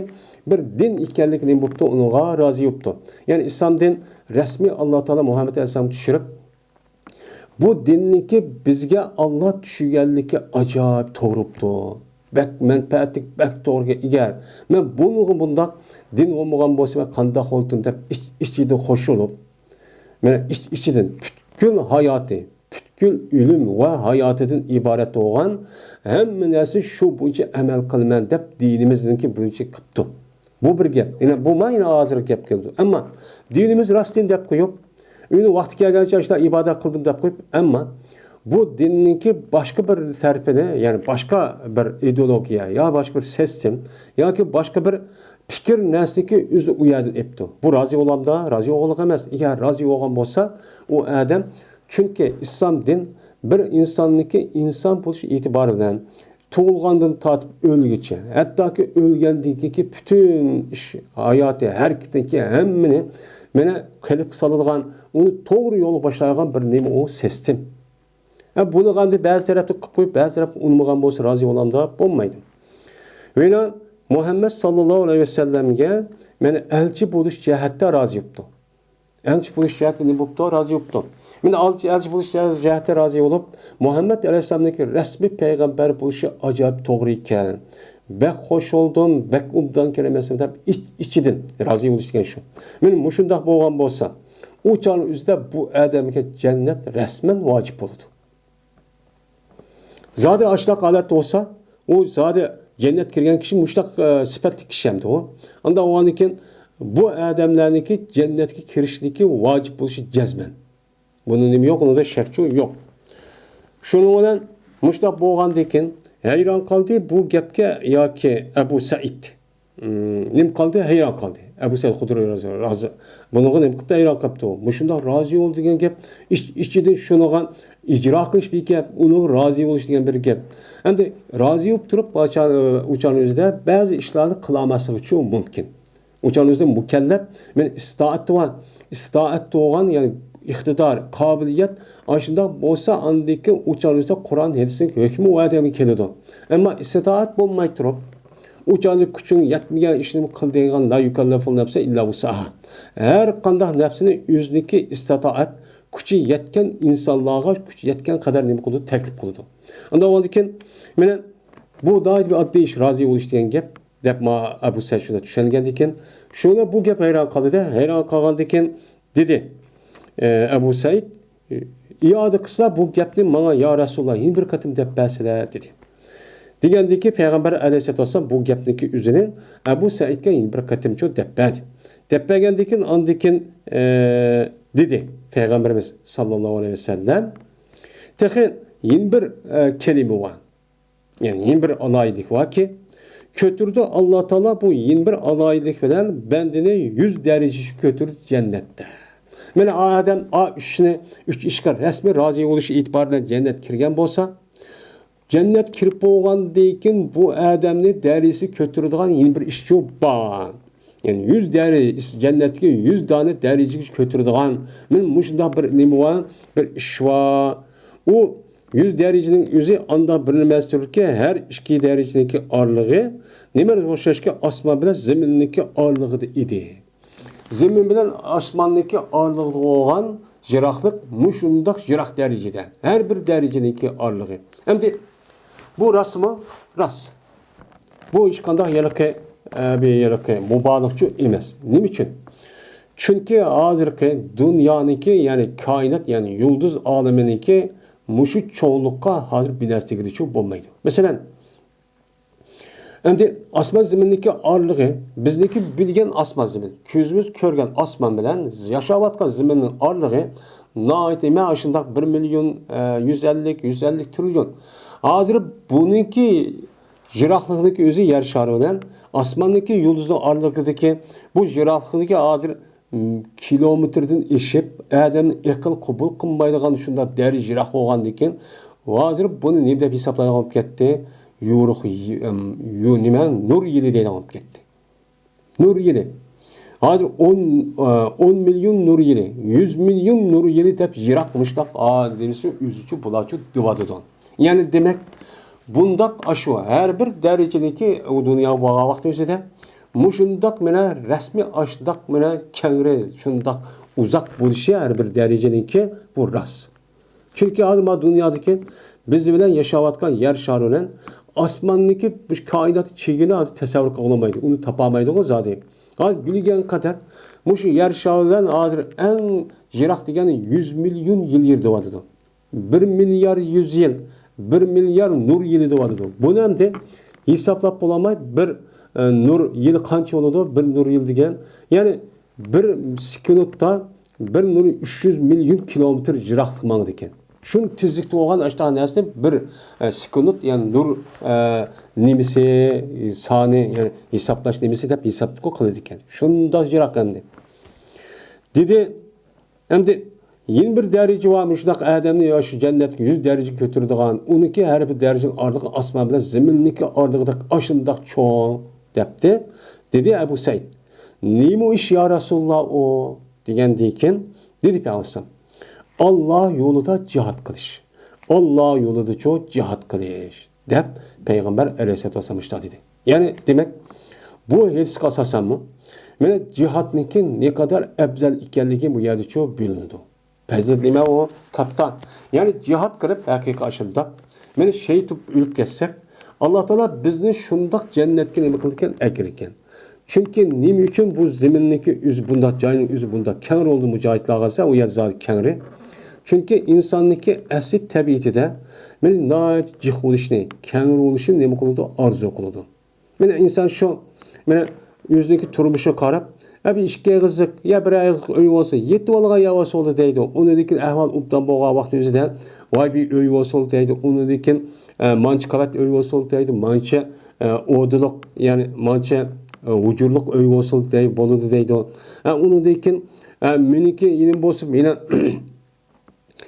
بىر دىن ئىكەنلىكى نېمە بوپتۇ؟ ئۇنىڭغا رازى بوپتۇ. يەنى ئىسلام دىن رەسمىي ئاللا تائالا مۇھەممەد ئەلەيھىسسالامغا چۈشۈرۈپ، بۇ دىننىڭكى بىزگە ئاللا چۈشۈرگەنلىكى ئاجايىپ توغرا بوپتۇ. بەك مەنپەئەتلىك، بەك توغرىغا ئىگە. مەن بۇنىڭغا بۇنداق دىن بولمىغان بولسا مەن قانداق بولاتتىم دەپ ئىچ-، ئىچىدىن خوش بولۇپ، مانا ئىچ-، ئىچىدىن پۈتكۈل ھاياتى، پۈتكۈل ئۆلۈم ۋە ھاياتىدىن ئىبارەت بولغان ھەممە نەرسە شۇ بويىچە ئەمەل قىلىمەن دەپ دىنىمىزنىڭكى بويىچە قىپتۇ. بۇ بىر گەپ. يەنە بۇ ما يەنە ھازىرقى گەپ كېلىدۇ. ئەمما دىنىمىز راست دىن دەپ قويۇپ، ئۆزى ۋاقتى كەلگەنچە ئاشۇنداق ئىبادەت قىلدىم دەپ قويۇپ، ئەمما بۇ دىننىڭكى باشقا بىر تەرىپىنى، يەنى باشقا بىر ئىدېئولوگىيە يا باشقا بىر سىستېم ياكى باشقا بىر پىكىر نەرسىنىڭكى ئۆزى ئۇ يەردىن ئېپتۇ. بۇ رازى بولامدا؟ رازى بولغانلىق ئەمەس. ئەگەر رازى بولغان بولسا، ئۇ ئادەم، چۈنكى ئىسلام دىن بىر ئىنساننىڭكى ئىنسان بولۇش ئېتىبارى بىلەن تۇغۇلغاندىن تارتىپ ئۆلگۈچە، ھەتتاكى ئۆلگەندىن كېيىنكى پۈتۈن ئىش، ھاياتى، ھەرىكىتىنىڭكى ھەممىنى مانا قېلىپقا سالىدىغان، ئۇنى توغرا يولغا باشلايدىغان بىر نېمە ئۇ سىستېم. ھە، بۇنى ئەمدى بەزى تەرەپتە قىلىپ قويۇپ، بەزى تەرەپتە ئۇنىمىغان بولسا رازى بولامدا؟ بولمايدۇ. ۋە يەنە مۇھەممەد ساللاللاھۇ ئەلەيھى ۋەسەللەمگە مانا ئەلچى بولۇش جەھەتتە رازى بوپتۇ. ئەلچى بولۇش جەھەتتە نېمە بوپتۇ؟ رازى بوپتۇ. مانا ئەلچى، ئەلچى بولۇش جەھەتتە رازى بولۇپ، مۇھەممەد ئەلەيھىسسالامنىڭكى رەسمىي پەيغەمبەر بولۇشى ئاجايىپ توغرا ئىكەن. بەك خوش بولدۇم، بەك ئوبدان كېلەمسەن دەپ ئىچ-، ئىچىدىن رازى بولۇش دېگەن شۇ. مانا مۇشۇنداق بولغان بولسا، ئۇ چاغنىڭ ئۆزىدە بۇ ئادەمگە جەننەت رەسمەن ۋاجىپ بولىدۇ. زادى ئاشۇنداق ھالەتتە بولسا، ئۇ زادى جەننەتكە كىرگەن كىشى مۇشۇنداق، ئە، سۈپەتلىك كىشى ئەمدى ئۇ. ئانداق بولغاندىن كېيىن بۇ ئادەملەرنىڭكى جەننەتكە كىرىشلىكى ۋاجىپ بولۇشى جەزمەن. بۇنىڭ نېمە يوق، ئۇنىڭدا شەكچۇ يوق. شۇنىڭ بىلەن مۇشۇنداق بولغاندىن كېيىن ھەيران قالدى بۇ گەپكە ياكى ئەبۇ سەئىد. نېمە قالدى؟ ھەيران قالدى. ئەبۇ سەئىد خۇدرى رازى، بۇنىڭغا نېمە قىپتۇ؟ ھەيران قاپتۇ. مۇشۇنداق رازى بول دېگەن گەپ، ئىچ-، ئىچىدىن شۇنىڭغا ئىجرا قىلىش بىر گەپ، ئۇنىڭغا رازى بولۇش دېگەن بىر گەپ. ئەمدى رازى بولۇپ تۇرۇپ، ئۇچان-، ئۇچان ئۆزىدە بەزى ئىشلارنى قىلالماسلىقى ئۈچۈن مۇمكىن. ئۇچان ئۆزىدە مۇكەللەپ، مەن ئىستائەت بار. ئىستائەت بولغان، يەنى ئىقتىدار، قابىلىيەت، ئاشۇنداق بولسا، ئاندىن كېيىن ئۇچان ئۆزىدە قۇرئان ھەدىسنىڭ ھۆكمى ئۇ ئادەمگە كېلىدۇ. ئەمما ئىستائەت بولماي تۇرۇپ، ئۇ چاغدا كۈچۈڭ يەتمىگەن ئىشنى قىل دەيدىغان، لا يۇكەللىفۇ نەفسەن ئىللا ۋۇسئەھا. ھەر قانداق نەپسىنى ئۆزىنىڭكى ئىستىتائەت، كۈچى يەتكەن ئىنسانلارغا كۈچى يەتكەن قەدەر نېمە قىلىدۇ؟ تەكلىپ قىلىدۇ. ئۇنداق بولغاندىكىن، مانا بۇ ناھايىتى بىر ئاددىي ئىش، رازى بولۇش دېگەن گەپ، دەپ ما ئەبۇ سەئىد شۇنداق چۈشەنگەندىكىن، شۇڭا بۇ گەپ ھەيران قالدى-دە، ھەيران قالغاندىكىن دېدى، ئە، ئەبۇ سەئىد، ئىئادە قىلسا بۇ گەپنى ماڭا، يا رەسۇلاللا، يەنە بىر قېتىم دەپ بەرسىلە، دېدى. دېگەندىكىن پەيغەمبەر ئەلەيھىسسالاتۇ ۋەسسالام بۇ گەپنىڭكى ئۆزىنى ئەبۇ سەئىدكە يەنە بىر قېتىمچۇ دەپ بەردى. دەپ بەرگەندىكىن ئاندىكىن، ئە، دېدى پەيغەمبىرىمىز ساللاللاھۇ ئەلەيھى ۋەسەللەم، تېخى يەنە بىر، ئە، كەلىمە بار. يەنى يەنە بىر ئالاھىدىلىك باركى، كۆتۈرىدۇ، ئاللا تائالا بۇ يەنە بىر ئالاھىدىلىك بىلەن بەندىنى يۈز دەرىجىگە كۆتۈرىدۇ جەننەتتە. مانا ئادەم ئا ئۈچ ئىشنى، ئۈچ ئىشقا رەسمىي رازى بولۇش ئېتىبارى بىلەن جەننەتكە كىرگەن بولسا، جەننەتكە كىرىپ بولغاندىن كېيىن بۇ ئادەمنى دەرىجىسى كۆتۈرىدىغان يەنە بىر ئىشچۇ بار. يەنى يۈز دەرىجە، جەننەتتىكى يۈز دانە دەرىجىگە كۆتۈرىدىغان، مانا مۇشۇنداق بىر نېمە بار، بىر ئىش بار. ئۇ يۈز دەرىجىنىڭ ئۆزى ئانداق بىر نېمە تۇركى، ھەر ئىككى دەرىجىنىڭكى ئارىلىقى نېمە ئوخشاشكى، ئاسمان بىلەن زېمىننىڭكى ئارىلىقىدا ئىدى. زېمىن بىلەن ئاسماننىڭكى ئارىلىقىدا بولغان يىراقلىق مۇشۇنداق يىراق دەرىجىدە. ھەر بىر دەرىجىنىڭكى ئارىلىقى. ئەمدى بۇ راستمۇ؟ راست. بۇ ھېچقانداق ھېلىقى، ئە، بىر ھېلىقى مۇبالىغىچۇ ئەمەس. نېمە ئۈچۈن؟ چۈنكى ھازىرقى دۇنيانىڭكى، يەنى كائىنات، يەنى يۇلدۇز ئالىمىنىڭكى مۇشۇ چوڭلۇققا ھازىر بىر نەرسە دېگىلىچۇ بولمايدۇ. مەسىلەن، ئەمدى ئاسمان زېمىننىڭكى ئارىلىقى، بىزنىڭكى بىلگەن ئاسمان زېمىن، كۆزىمىز كۆرگەن ئاسمان بىلەن ياشاۋاتقان زېمىننىڭ ئارىلىقى ناھايىتى، مەن ئاشۇنداق بىر مىليون، ئە، يۈز ئەللىك، يۈز ئەللىك تىرىليون. ھازىر بۇنىڭكى يىراقلىقىنىڭكى ئۆزى يەر شارى بىلەن ئاسماننىڭكى يۇلدۇزنىڭ ئارىلىقىدىكى بۇ يىراقلىقىنىڭكى ھازىر، م، كىلومېتىردىن ئېشىپ، ئادەمنىڭ ئەقىل قوبۇل قىلمايدىغان شۇنداق دەرىجە يىراق بولغاندىكىن، ھازىر بۇنى نېمە دەپ ھېسابلايدىغان بولۇپ كەتتى؟ يورۇق، ي-، ئەم، يو-، نېمە؟ نۇر يىلى دەيدىغان بولۇپ كەتتى. نۇر يىلى. ھازىر ئون، ئە، ئون مىليون نۇر يىلى، يۈز مىليون نۇر يىلى دەپ يىراق مۇشۇنداق ئادەمسى ئۆزىچۇ بۇلارچۇ دېۋاتىدۇ. يەنى دېمەك، بۇنداق ئاشۇ ھەر بىر دەرىجىنىڭكى ئۇ دۇنياغا بولغان ۋاقتى ئۆزىدە مۇشۇنداق مانا رەسمىي ئاشۇنداق مانا كەڭرى، شۇنداق ئۇزاق بولۇشى ھەر بىر دەرىجىنىڭكى بۇ راست. چۈنكى ھازىر مانا دۇنيادىكى بىز بىلەن ياشاۋاتقان يەر شارى بىلەن ئاسماننىڭكى مۇشۇ كائىناتنىڭ چېگىنى ھازىر تەسەۋۋۇر قىلالمايدۇ، ئۇنى تاپالمايدىغۇ زادى. ھازىر بىلگەن قەدەر مۇشۇ يەر شارى بىلەن ھازىر ئەڭ يىراق دېگەن يۈز مىليون يىل يىرى دەۋاتىدۇ. بىر مىليار يۈز يىل، بىر مىليار نۇر يىلى دەۋاتىدۇ. بۇنى ئەمدى ھېسابلاپ بولالماي، بىر، ئە، نۇر يىلى قانچە بولىدۇ؟ بىر نۇر يىل دېگەن، يەنى بىر سېكۇنتتا بىر نۇر ئۈچ يۈز مىليون كىلومېتىر يىراقلىق ماڭىدىكەن. شۇنچە تېزلىكتە بولغان ئاشۇنداق نەرسىنى بىر، ئە، سېكۇنت، يەنى نۇر، ئە، نېمىسى، سانى، يەنى ھېسابلاش نېمىسى دەپ ھېساب قىلىدىكەن. شۇنداق يىراق ئەمدى. دېدى، ئەمدى يەنە بىر دەرىجە بار، مۇشۇنداق ئادەمنى يا شۇ جەننەتكە يۈز دەرىجىگە كۆتۈرىدىغان، ئۇنىڭكى ھەر بىر دەرىجىنىڭ ئارىلىقى ئاسمان بىلەن زېمىننىڭكى ئارىلىقىدەك ئاشۇنداق چوڭ، دەپتۇ. دېدى ئەبۇ سەئىد، نېمە ئىش يا رەسۇلاللا ئۇ؟ دېگەندىن كېيىن دېدى پەيغەمبەر، ئاللا يولىدا جىھاد قىلىش. ئاللا يولىدىچۇ جىھاد قىلىش، دەپ پەيغەمبەر ئەلەيھىسسالاتۇ ۋەسسالام مۇشۇنداق دېدى. يەنى دېمەك، بۇ ھەدىسكە ئاساسەنمۇ، مانا جىھادنىڭكى نەقەدەر ئەپزەل ئىكەنلىكى بۇ يەردىچۇ بىلىنىدۇ. پەزىلەت نېمە ئۇ؟ كاتتا. يەنى جىھاد قىلىپ ھەقىقىي ئاشۇنداق، مانا شېھىت بولۇپ ئۆلۈپ كەتسەك، ئاللا تائالا بىزنى شۇنداق جەننەتكە نېمە قىلىدىكەن؟ ئەكىرىدىكەن. چۈنكى نېمە ئۈچۈن بۇ زېمىننىكى ئۆزى بۇنداق، جاينىڭ ئۆزى بۇنداق كەڭرى بولدى، مۇجاھىدلارغا دېسە، ئۇ يەر زادى كەڭرى. چۈنكى ئىنساننىكى ئەسلى تەبىئىتىدە مانا ناھايىتى جىق بولۇشنى، كەڭرى بولۇشنى نېمە قىلىدۇ؟ ئارزۇ قىلىدۇ. مانا ئىنسان شۇ، مانا ئۆزىنىڭكى تۇرمۇشىغا قاراپ، ھە، بىر ئىككى ئېغىزلىق يا بىر ئېغىزلىق ئۆي بولسا، يېتىۋالغان يەر بولسا بولدى دەيدۇ. ئۇنىڭدىن كېيىن ئەھۋال ئوبدان بولغان ۋاقتى ئۆزىدە، ۋاي بىر ئۆي بولسا بولدى دەيدۇ. ئۇنىڭدىن كېيىن، ئە، مانچە قەۋەت ئۆي بولسا بولدى دەيدۇ. مانچە، ئە، ئودىلىق، يەنى مانچە، ئە، ھۇجرىلىق ئۆي بولسا بولدى دەي-، بولىدۇ دەيدۇ. ئە، ئۇنىڭدىن كېيىن، ئە، مېنىڭكى يېنىم بولسا، يەنە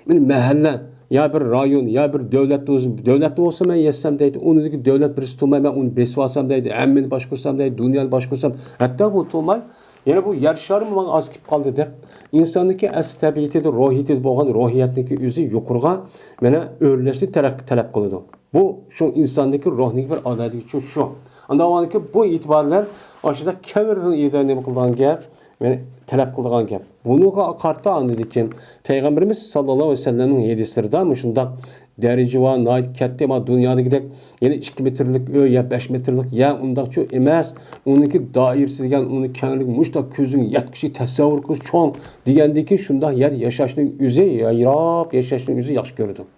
مانا مەھەللە، يا بىر رايون، يا بىر دۆلەت بولسۇن، دۆلەت بولسا مەن يەتسەم دەيدۇ، ئۇنىڭدىكى دۆلەت بىرسى تۇرماي، مەن ئۇنى بېسىۋالسام دەيدۇ، ھەممىنى باشقۇرسام دەيدۇ، دۇنيانى باشقۇرسام، ھەتتا بۇ تۇرماي، يەنە بۇ يەر شارىمۇ ماڭا ئاز كېلىپ قالدى دەپ، ئىنساننىڭكى ئەسلى تەبىئىتىدە، روھىيىتىدە بولغان روھىيەتنىڭكى ئۆزى يۇقىرىغا مانا ئۆرلەشنى تەرەق-، تەلەپ قىلىدۇ. بۇ شۇ ئىنساندىكى روھنىڭكى بىر ئالاھىدىلىكى شۇ. ئاندىن بۇ ئېتىبار بىلەن ئاشۇنداق كەڭرىدىن ئېيتىدىغان نېمە قىلىدىغان گەپ، يەنى تەلەپ قىلىدىغان گەپ. بۇنىڭغا قارىتا ئاندىن كېيىن پەيغەمبىرىمىز ساللاللاھۇ ئەلەيھى ۋەسەللەمنىڭ ھەدىسلىرىدا مۇشۇنداق دەرىجە بار، ناھايىتى كەتتى، مانا دۇنيادىكىدەك يەنە ئىككى مېتىرلىك ئۆي يا بەش مېتىرلىك يەر ئۇنداقچۇ ئەمەس. ئۇنىڭكى دائىرىسى دېگەن، ئۇنىڭ كەڭلىكى مۇشۇنداق كۆزۈڭ يەتكۈچە تەسەۋۋۇر قىلىش چوڭ دېگەندىكى شۇنداق يەر ياشاشنىڭ ئۆزى، يايراپ ياشاشنىڭ ئۆزى ياخشى كۆرىدۇ.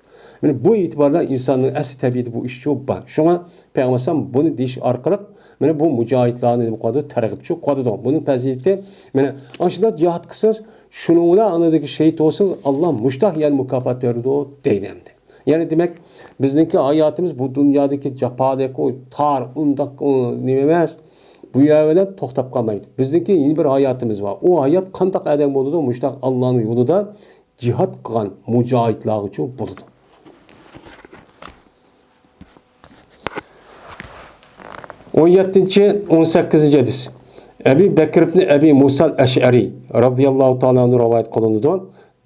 مانا بۇ ئېتىباردا ئىنساننىڭ ئەسلى تەبىئىتى بۇ ئىشچۇ بار. شۇڭا پەيغەمبەر ئەلەيھىسسالام بۇنى دېيىش ئارقىلىق مانا بۇ مۇجاھىدلارنى نېمە قىلىدۇ؟ تەرغىبچۇ قىلىدۇ. بۇنىڭ پەزىلىتى مانا ئاشۇنداق جىھاد قىلسىڭىز، شۇنىڭ بىلەن ئاندىكى شېھىت بولسىڭىز، ئاللا مۇشتاق يەنە مۇكاپات بېرىدۇ دەيدۇ ئەمدى. يەنى دېمەك، بىزنىڭكى ھاياتىمىز بۇ دۇنيادىكى جاپالىق، ئۇ تار، ئۇنداق، ئۇ نېمە ئەمەس. بۇ يەر بىلەن توختاپ قالمايدۇ. بىزنىڭكى يەنە بىر ھاياتىمىز بار. ئۇ ھايات قانداق ئادەم بولىدۇ؟ مۇشتاق ئاللانىڭ يولىدا جىھاد قىلغان مۇجاھىدلارغىچۇ بولىدۇ. ئون يەتتىنچى، ئون سەككىزىنچى ھەدىس. ئەبى بەكر ئىبنى ئەبى مۇسا ئەشئەرى رازىياللاھۇ تائالا ئەنھۇ رىۋايەت قىلىنىدۇ.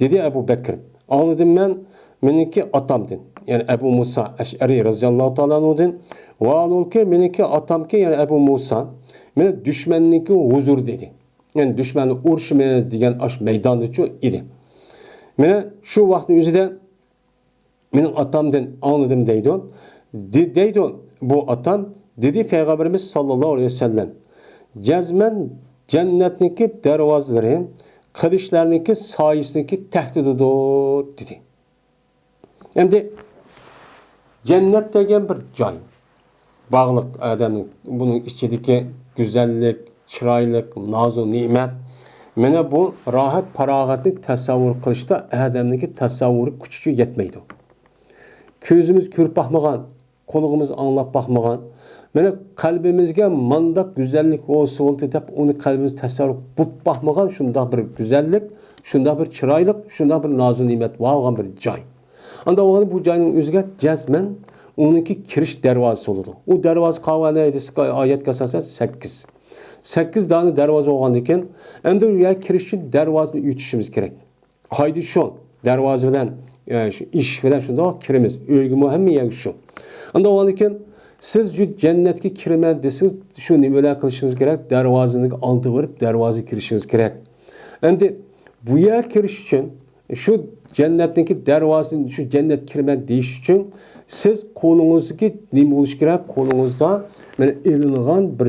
دېدى ئەبۇ بەكر، ئاڭلىدىم مەن، مېنىڭكى ئاتامدىن، يەنى ئەبۇ مۇسا ئەشئەرى رازىياللاھۇ تائالا ئەنھۇدىن، ۋاھالۇلكى، مېنىڭكى ئاتامكى، يەنى ئەبۇ مۇسا، مېنى دۈشمەننىڭكى ھۇزۇرىدا ئىدى. يەنى دۈشمەننى ئۇرۇشىمىز دېگەن ئاش مەيداندىچۇ ئىدى. مانا شۇ ۋاقىتنىڭ ئۆزىدە مېنىڭ ئاتامدىن ئاڭلىدىم دەيدۇ. دې-، دەيدۇ بۇ ئاتام، دېدى پەيغەمبىرىمىز ساللاللاھۇ ئەلەيھى ۋەسەللەم، جەزمەن جەننەتنىڭكى دەرۋازىلىرى قىلىچلارنىڭكى سايىسىنىڭكى تەھتىدىدۇر، دېدى. ئەمدى جەننەت دېگەن بىر جاي. باغلىق ئادەمنىڭ، بۇنىڭ ئىچىدىكى گۈزەللىك، چىرايلىق، نازۇ نېمەت. مانا بۇ راھەت پاراغەتنى تەسەۋۋۇر قىلىشتا ئادەمنىڭكى تەسەۋۋۇر كۈچىچۇ يەتمەيدۇ. كۆزىمىز كۆرۈپ باقمىغان، قۇلىقىمىز ئاڭلاپ باقمىغان. مانا قەلبىمىزگە مانداق گۈزەللىك بولسا بولدى دەپ ئۇنى قەلبىمىز تەسەۋۋۇر بوپ باقمىغان شۇنداق بىر گۈزەللىك، شۇنداق بىر چىرايلىق، شۇنداق بىر نازۇ نېمەت بار بولغان بىر جاي. ئانداق بولغاندا بۇ جاينىڭ ئۆزىگە جەزمەن ئۇنىڭكى كىرىش دەرۋازىسى بولىدۇ. ئۇ دەرۋازا قالغان ھەدىسكە، ئايەتكە ئاساسەن سەككىز. سەككىز دانە دەرۋازا بولغاندىكىن، ئەمدى ئۇ يەرگە كىرىش ئۈچۈن دەرۋازىنى ئۆتۈشىمىز كېرەك. قائىدە شۇ. دەرۋازا بىلەن، ئە، شۇ ئىشىك بىلەن شۇنداق كىرىمىز. ئۆيگىمۇ ھەممە يەرگە شۇ. ئانداق بولغاندىكىن، سىز جەننەتكە كىرىمەن دېسىڭىز، شۇ نېمە بىلەن قىلىشىڭىز كېرەك؟ دەرۋازىنىڭ ئالدىغا بېرىپ، دەرۋازىغا كىرىشىڭىز كېرەك. ئەمدى بۇ يەرگە كىرىش ئۈچۈن شۇ جەننەتنىڭكى دەرۋازىسىنى، شۇ جەننەتكە كىرىمەن دېيىش ئۈچۈن سىز قولىڭىزدىكى نېمە بولۇشى كېرەك؟ قولىڭىزدا مانا ئېلىنغان بىر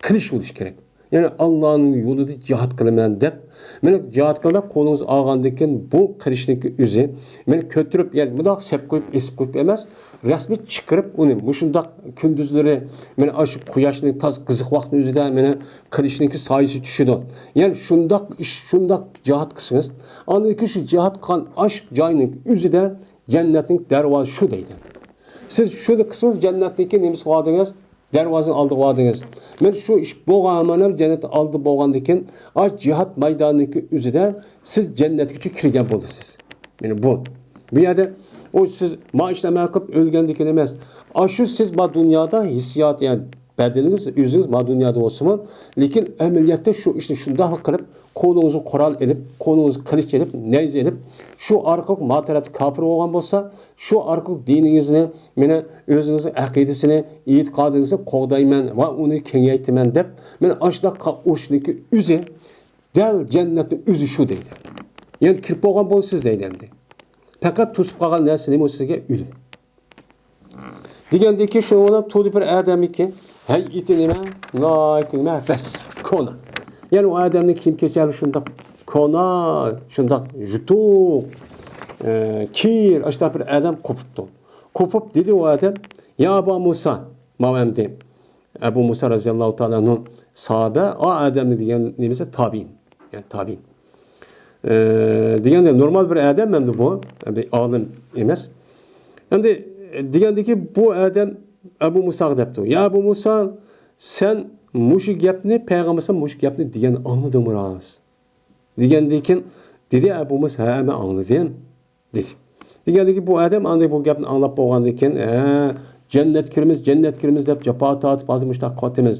قىلىچ بولۇشى كېرەك. يەنى ئاللانىڭ يولىدا جىھاد قىلىمەن دەپ، مانا جىھاد قىلىمەن قولىڭىزغا ئالغاندىن كېيىن بۇ قىلىچنىڭكى ئۆزى مانا كۆتۈرۈپ، يەنى مۇنداق سەپ قويۇپ، ئېسىپ قويۇپ ئەمەس، رەسمىي چىقىرىپ ئۇنى مۇشۇنداق كۈندۈزلىرى مانا ئاشۇ قۇياشنىڭ تازا قىزىق ۋاقتىنىڭ ئۆزىدە مانا قىلىچنىڭكى سايىسى چۈشىدۇ. يەنى شۇنداق ئىش، شۇنداق جىھاد قىلسىڭىز، ئاندىن كېيىن شۇ جىھاد قىلغان ئاش جاينىڭ ئۆزىدە جەننەتنىڭ دەرۋازىسى شۇ دەيدۇ. سىز شۇنى قىلسىڭىز، جەننەتنىڭكى نېمىسىگە باردىڭىز؟ دەرۋازىنىڭ ئالدىغا باردىڭىز. مانا شۇ ئىش بولغان ھامان جەننەت ئالدى بولغاندىن كېيىن، ئاش جىھاد مەيدانىنىڭكى ئۆزىدە سىز جەننەتكىچە كىرگەن بولىسىز. مانا بۇ. بۇ يەردە ئۇ سىز ما ئىشنى ئەمەل قىلىپ ئۆلگەندىن كېيىن ئەمەس. ئاشۇ سىز ما دۇنيادا ھېسسىيات، يەنى بەدىنىڭىز، ئۆزىڭىز ما دۇنيادا بولسىمۇ، لېكىن ئەمەلىيەتتە شۇ ئىشنى شۇنداقلا قىلىپ، قولىڭىزغا قورال ئېلىپ، قولىڭىزغا قىلىچ ئېلىپ، نەيزە ئېلىپ، شۇ ئارقىلىق ما تەرەپتە كاپىر بولغان بولسا، شۇ ئارقىلىق دىنىڭىزنى، مانا ئۆزىڭىزنىڭ ئەقىدىسىنى، ئېتىقادىڭىزنى قوغدايمەن ۋە ئۇنى كېڭەيتىمەن دەپ، مانا ئاشۇنداق ئۇرۇشنىڭكى ئۆزى دەل جەننەتنىڭ ئۆزى شۇ دەيدۇ. يەنى كىرىپ بولغان بولىسىز دەيدۇ ئەمدى. پەقەت توسۇپ قالغان نەرسە نېمە بولسا سىزگە ئۆلۈم. دېگەندىكىن شۇنىڭ بىلەن تولدى بىر ئادەمكى، ھەيئىتى نېمە؟ ناھايىتى نېمە؟ بەس، كونا. يەنى ئۇ ئادەمنىڭ كىيىم كېچەكلىرى شۇنداق كونا، شۇنداق يۇتۇق، ئە، كىر، ئاشۇنداق بىر ئادەم قوپۇپتۇ. قوپۇپ دېدى ئۇ ئادەم، يا ئابا مۇسا، ماۋۇ ئەمدى ئەبۇ مۇسا رەزىياللاھۇ تائالا ئەنھۇ ساھابە، ئا ئادەمنى دېگەن نېمىسى تابىئىن. يەنى تابىئىن. ئە، دېگەندە نورمال بىر ئادەم ئەمدى بۇ، بىر ئالىم ئەمەس. ئەمدى دېگەندىكى بۇ ئادەم ئەبۇ مۇساغا دەپتۇ، يا ئەبۇ مۇسا، سەن مۇشۇ گەپنى، پەيغەمبەر مۇشۇ گەپنى دېگەننى ئاڭلىدىڭمۇ راست؟ دېگەندىكىن دېدى ئەبۇ مۇسا، ھە، مەن ئاڭلىدىم. دېدى. دېگەندىكى بۇ ئادەم ئاندىن بۇ گەپنى ئاڭلاپ بولغاندىن كېيىن، ھە، جەننەتكە كىرىمىز، جەننەتكە كىرىمىز دەپ جاپا تارتىپ ھازىر مۇشۇنداق قىلىۋاتىمىز.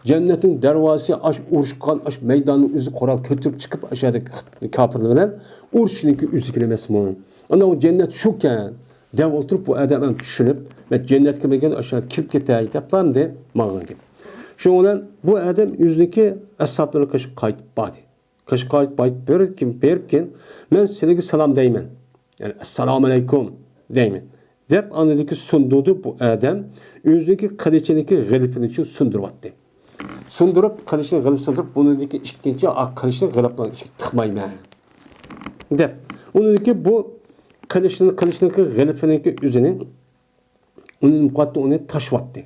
جەننەتنىڭ دەرۋازىسى ئاش ئۇرۇشقان، ئاش مەيداننىڭ ئۆزى قورال كۆتۈرۈپ چىقىپ، ئاشۇ يەردە كاپىرلار بىلەن ئۇرۇشنىڭكى ئۆزى ئەمەسمۇ؟ ئانا ئۇ جەننەت شۇكەن دەپ ئولتۇرۇپ، بۇ ئادەم ھەم چۈشىنىپ، مەن جەننەتكە كىرمىگەن، ئاشۇ كىرىپ كېتەي دەپلا ئەمدى ماڭغان گەپ. شۇنىڭ بىلەن بۇ ئادەم ئۆزىنىڭكى ئەسھابلىرىنىڭ قېشىغا قايتىپ باردى. قېشىغا قايتىپ بېرىپ، بېرىپكىن، مەن سىلەرگە سالام دەيمەن. يەنى، ئەسسالامۇ ئەلەيكۇم دەيمەن. دەپ، ئاندىكى سۇندۇردى بۇ ئادەم. ئۆزىنىڭكى قىلىچىنىڭكى غىلىپىنى شۇ سۇندۇرۇۋەتتى. سۇندۇرۇپ، قىلىچنى غىلىپ سۇندۇرۇپ، بۇنىڭدىكى ئىككىنچى ئا قىلىچنى غىلىپنىڭ ئىچىگە تىقمايمەن. دەپ، ئۇنىڭدىكى بۇ قىلىچنى، قىلىچنىڭكى غىلىپىنىڭكى ئۆزىنى، ئۇنى قاتتى ئۇنى تاشلىۋەتتى.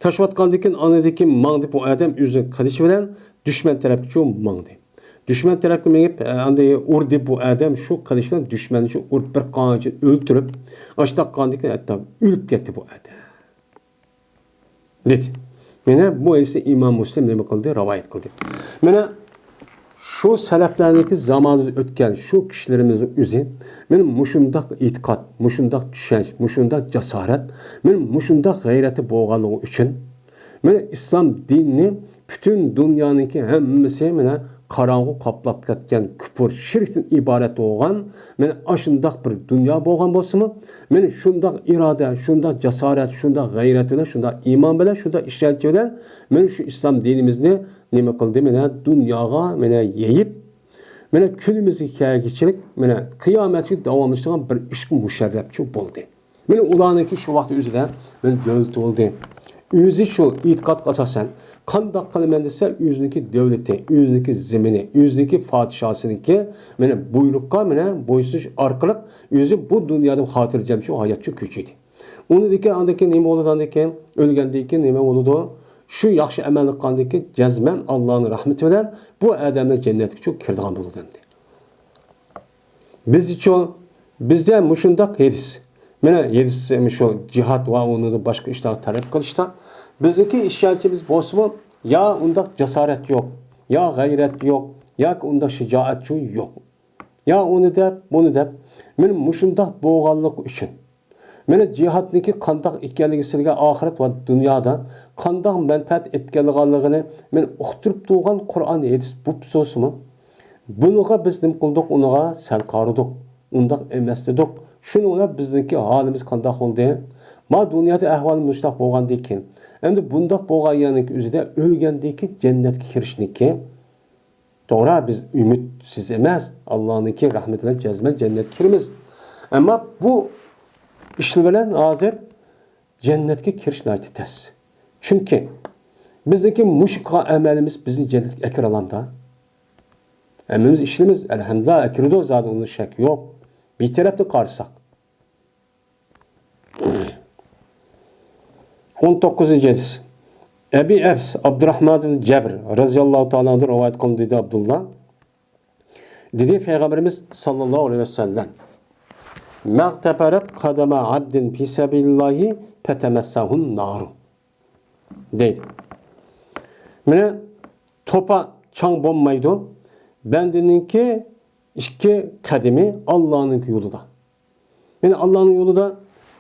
تاشلىۋەتكەندىن كېيىن ئاندىن كېيىن ماڭدى بۇ ئادەم ئۆزىنىڭ قىلىچى بىلەن دۈشمەن تەرەپكە شۇ ماڭدى. دۈشمەن تەرەپكە مېڭىپ، ئە، ئاندىن ئۇردى بۇ ئادەم شۇ قىلىچ بىلەن دۈشمەننى شۇ ئۇرۇپ بىر قانچە ئۆلتۈرۈپ، ئاشتاق قاندىن كېيىن ھەتتا ئۆلۈپ كەتتى بۇ ئادەم. دېدى. مانا بۇ ھەدىسنى ئىمام مۇسلىم نېمە قىلدى؟ رىۋايەت قىلدى. مانا شۇ سەلەفلەرنىڭكى زامانىدا ئۆتكەن شۇ كىشىلىرىمىزنىڭ ئۆزى مانا مۇشۇنداق ئېتىقاد، مۇشۇنداق چۈشەنچ، مۇشۇنداق جاسارەت، مانا مۇشۇنداق غەيرىتى بولغانلىقى ئۈچۈن، مانا ئىسلام دىنىنى پۈتۈن دۇنيانىڭكى ھەممىسى مانا قاراڭغۇ قاپلاپ كەتكەن كۇپۇر، شىركتىن ئىبارەت بولغان، مانا ئاشۇنداق بىر دۇنيا بولغان بولسىمۇ، مانا شۇنداق ئىرادە، شۇنداق جاسارەت، شۇنداق غەيرەت بىلەن، شۇنداق ئىمان بىلەن، شۇنداق ئىشەنچ بىلەن مانا شۇ ئىسلام دىنىمىزنى نېمە قىلدى؟ مانا دۇنياغا مانا يېيىپ، مانا كۈنىمىزگە كەلگۈچىلىك، مانا قىيامەتكە داۋاملىشىدىغان بىر ئىشقا مۇشەررەپچۇ بولدى. مانا ئۇلارنىڭكى شۇ ۋاقىت ئۆزىدە مانا دۆلىتى بولدى. ئۆزى شۇ ئېتىقادقا ئاساسەن قانداق قىلىمەن دېسە، ئۆزىنىڭكى دۆلىتى، ئۆزىنىڭكى زېمىنى، ئۆزىنىڭكى پادىشاسىنىڭكى مانا بۇيرۇققا مانا بويسۇنۇش ئارقىلىق ئۆزى بۇ دۇنيادا خاتىرجەم شۇ ھاياتچۇ كۆچۈردى. ئۇنىڭدىن كېيىن، ئاندىن كېيىن نېمە بولىدۇ؟ ئاندىن كېيىن ئۆلگەندىن كېيىن نېمە بولىدۇ؟ شۇ ياخشى ئەمەل قىلغاندىن كېيىن جەزمەن ئاللانىڭ رەھمىتى بىلەن بۇ ئادەملەر جەننەتكىچۇ كىرىدىغان بولىدۇ ئەمدى. بىزچۇ، بىزدە مۇشۇنداق ھېدىس. مانا ھېدىس شۇ جىھاد ۋە ئۇنىڭدا باشقا ئىشلارغا تەرەپ قىلىشتا بىزنىڭكى ئىشەنچىمىز بولسىمۇ، يا ئۇنداق جاسارەت يوق، يا غەيرەت يوق، ياكى ئۇنداق شىجائەتچۇ يوق. يا ئۇنى دەپ، بۇنى دەپ، مانا مۇشۇنداق بولغانلىقى ئۈچۈن، مانا جىھادنىڭكى قانداق ئىكەنلىكى، سىلىگە ئاخىرەت ۋە دۇنيادا قانداق مەنپەئەت ئېلىپ كېلىدىغانلىقىنى مانا ئۇقتۇرۇپ تۇرغان قۇرئان ھەدىس بولۇپ تۇرسىمۇ، بۇنىڭغا بىز نېمە قىلدۇق؟ ئۇنىڭغا سەل قارىدۇق، ئۇنداق ئەمەس دېدۇق. شۇنىڭ بىلەن بىزنىڭكى ھالىمىز قانداق بولدى؟ ما دۇنيادا ئەھۋالىمىز مۇشۇنداق بولغاندىن كېيىن، ئەمدى بۇنداق بولغان يەرنىڭكى ئۆزىدە ئۆلگەندىن كېيىن جەننەتكە كىرىشنىڭكى توغرا، بىز ئۈمىدسىز ئەمەس، ئاللانىڭكى رەھمىتى بىلەن جەزمەن جەننەتكە كىرىمىز. ئەمما بۇ ئىشلار بىلەن ھازىر جەننەتكە كىرىش ناھايىتى تەس. چۈنكى بىزنىڭكى مۇشۇ قىلغان ئەمەلىمىز بىزنى جەننەتكە ئەكىرەلامدا؟ ھەممىمىز ئىشلىمىز، ئەلھەمدۇلىللا، ئەكىرىدۇ زادى، ئۇندا شەك يوق. بىر تەرەپتىن قارىساق. ئون توققۇزىنچى ھەدىس. ئەبى ئەبس ئابدۇراھمان ئىبن جەبر رەزىياللاھۇ تائالا ئەنھۇ رىۋايەت قىلدى، دېدى ئابدۇللا. دېدى پەيغەمبىرىمىز ساللاللاھۇ ئەلەيھى ۋەسەللەم، مەغتەپەرەت قەدەمە ئەبدىن فى سەبىلىللاھى فەتەمەسسەھۇن نارۇ. دەيدۇ. مانا توپا چاڭ بولمايدۇ. بەندىنىڭكى ئىككى قەدىمى ئاللانىڭ يولىدا. مانا ئاللانىڭ يولىدا،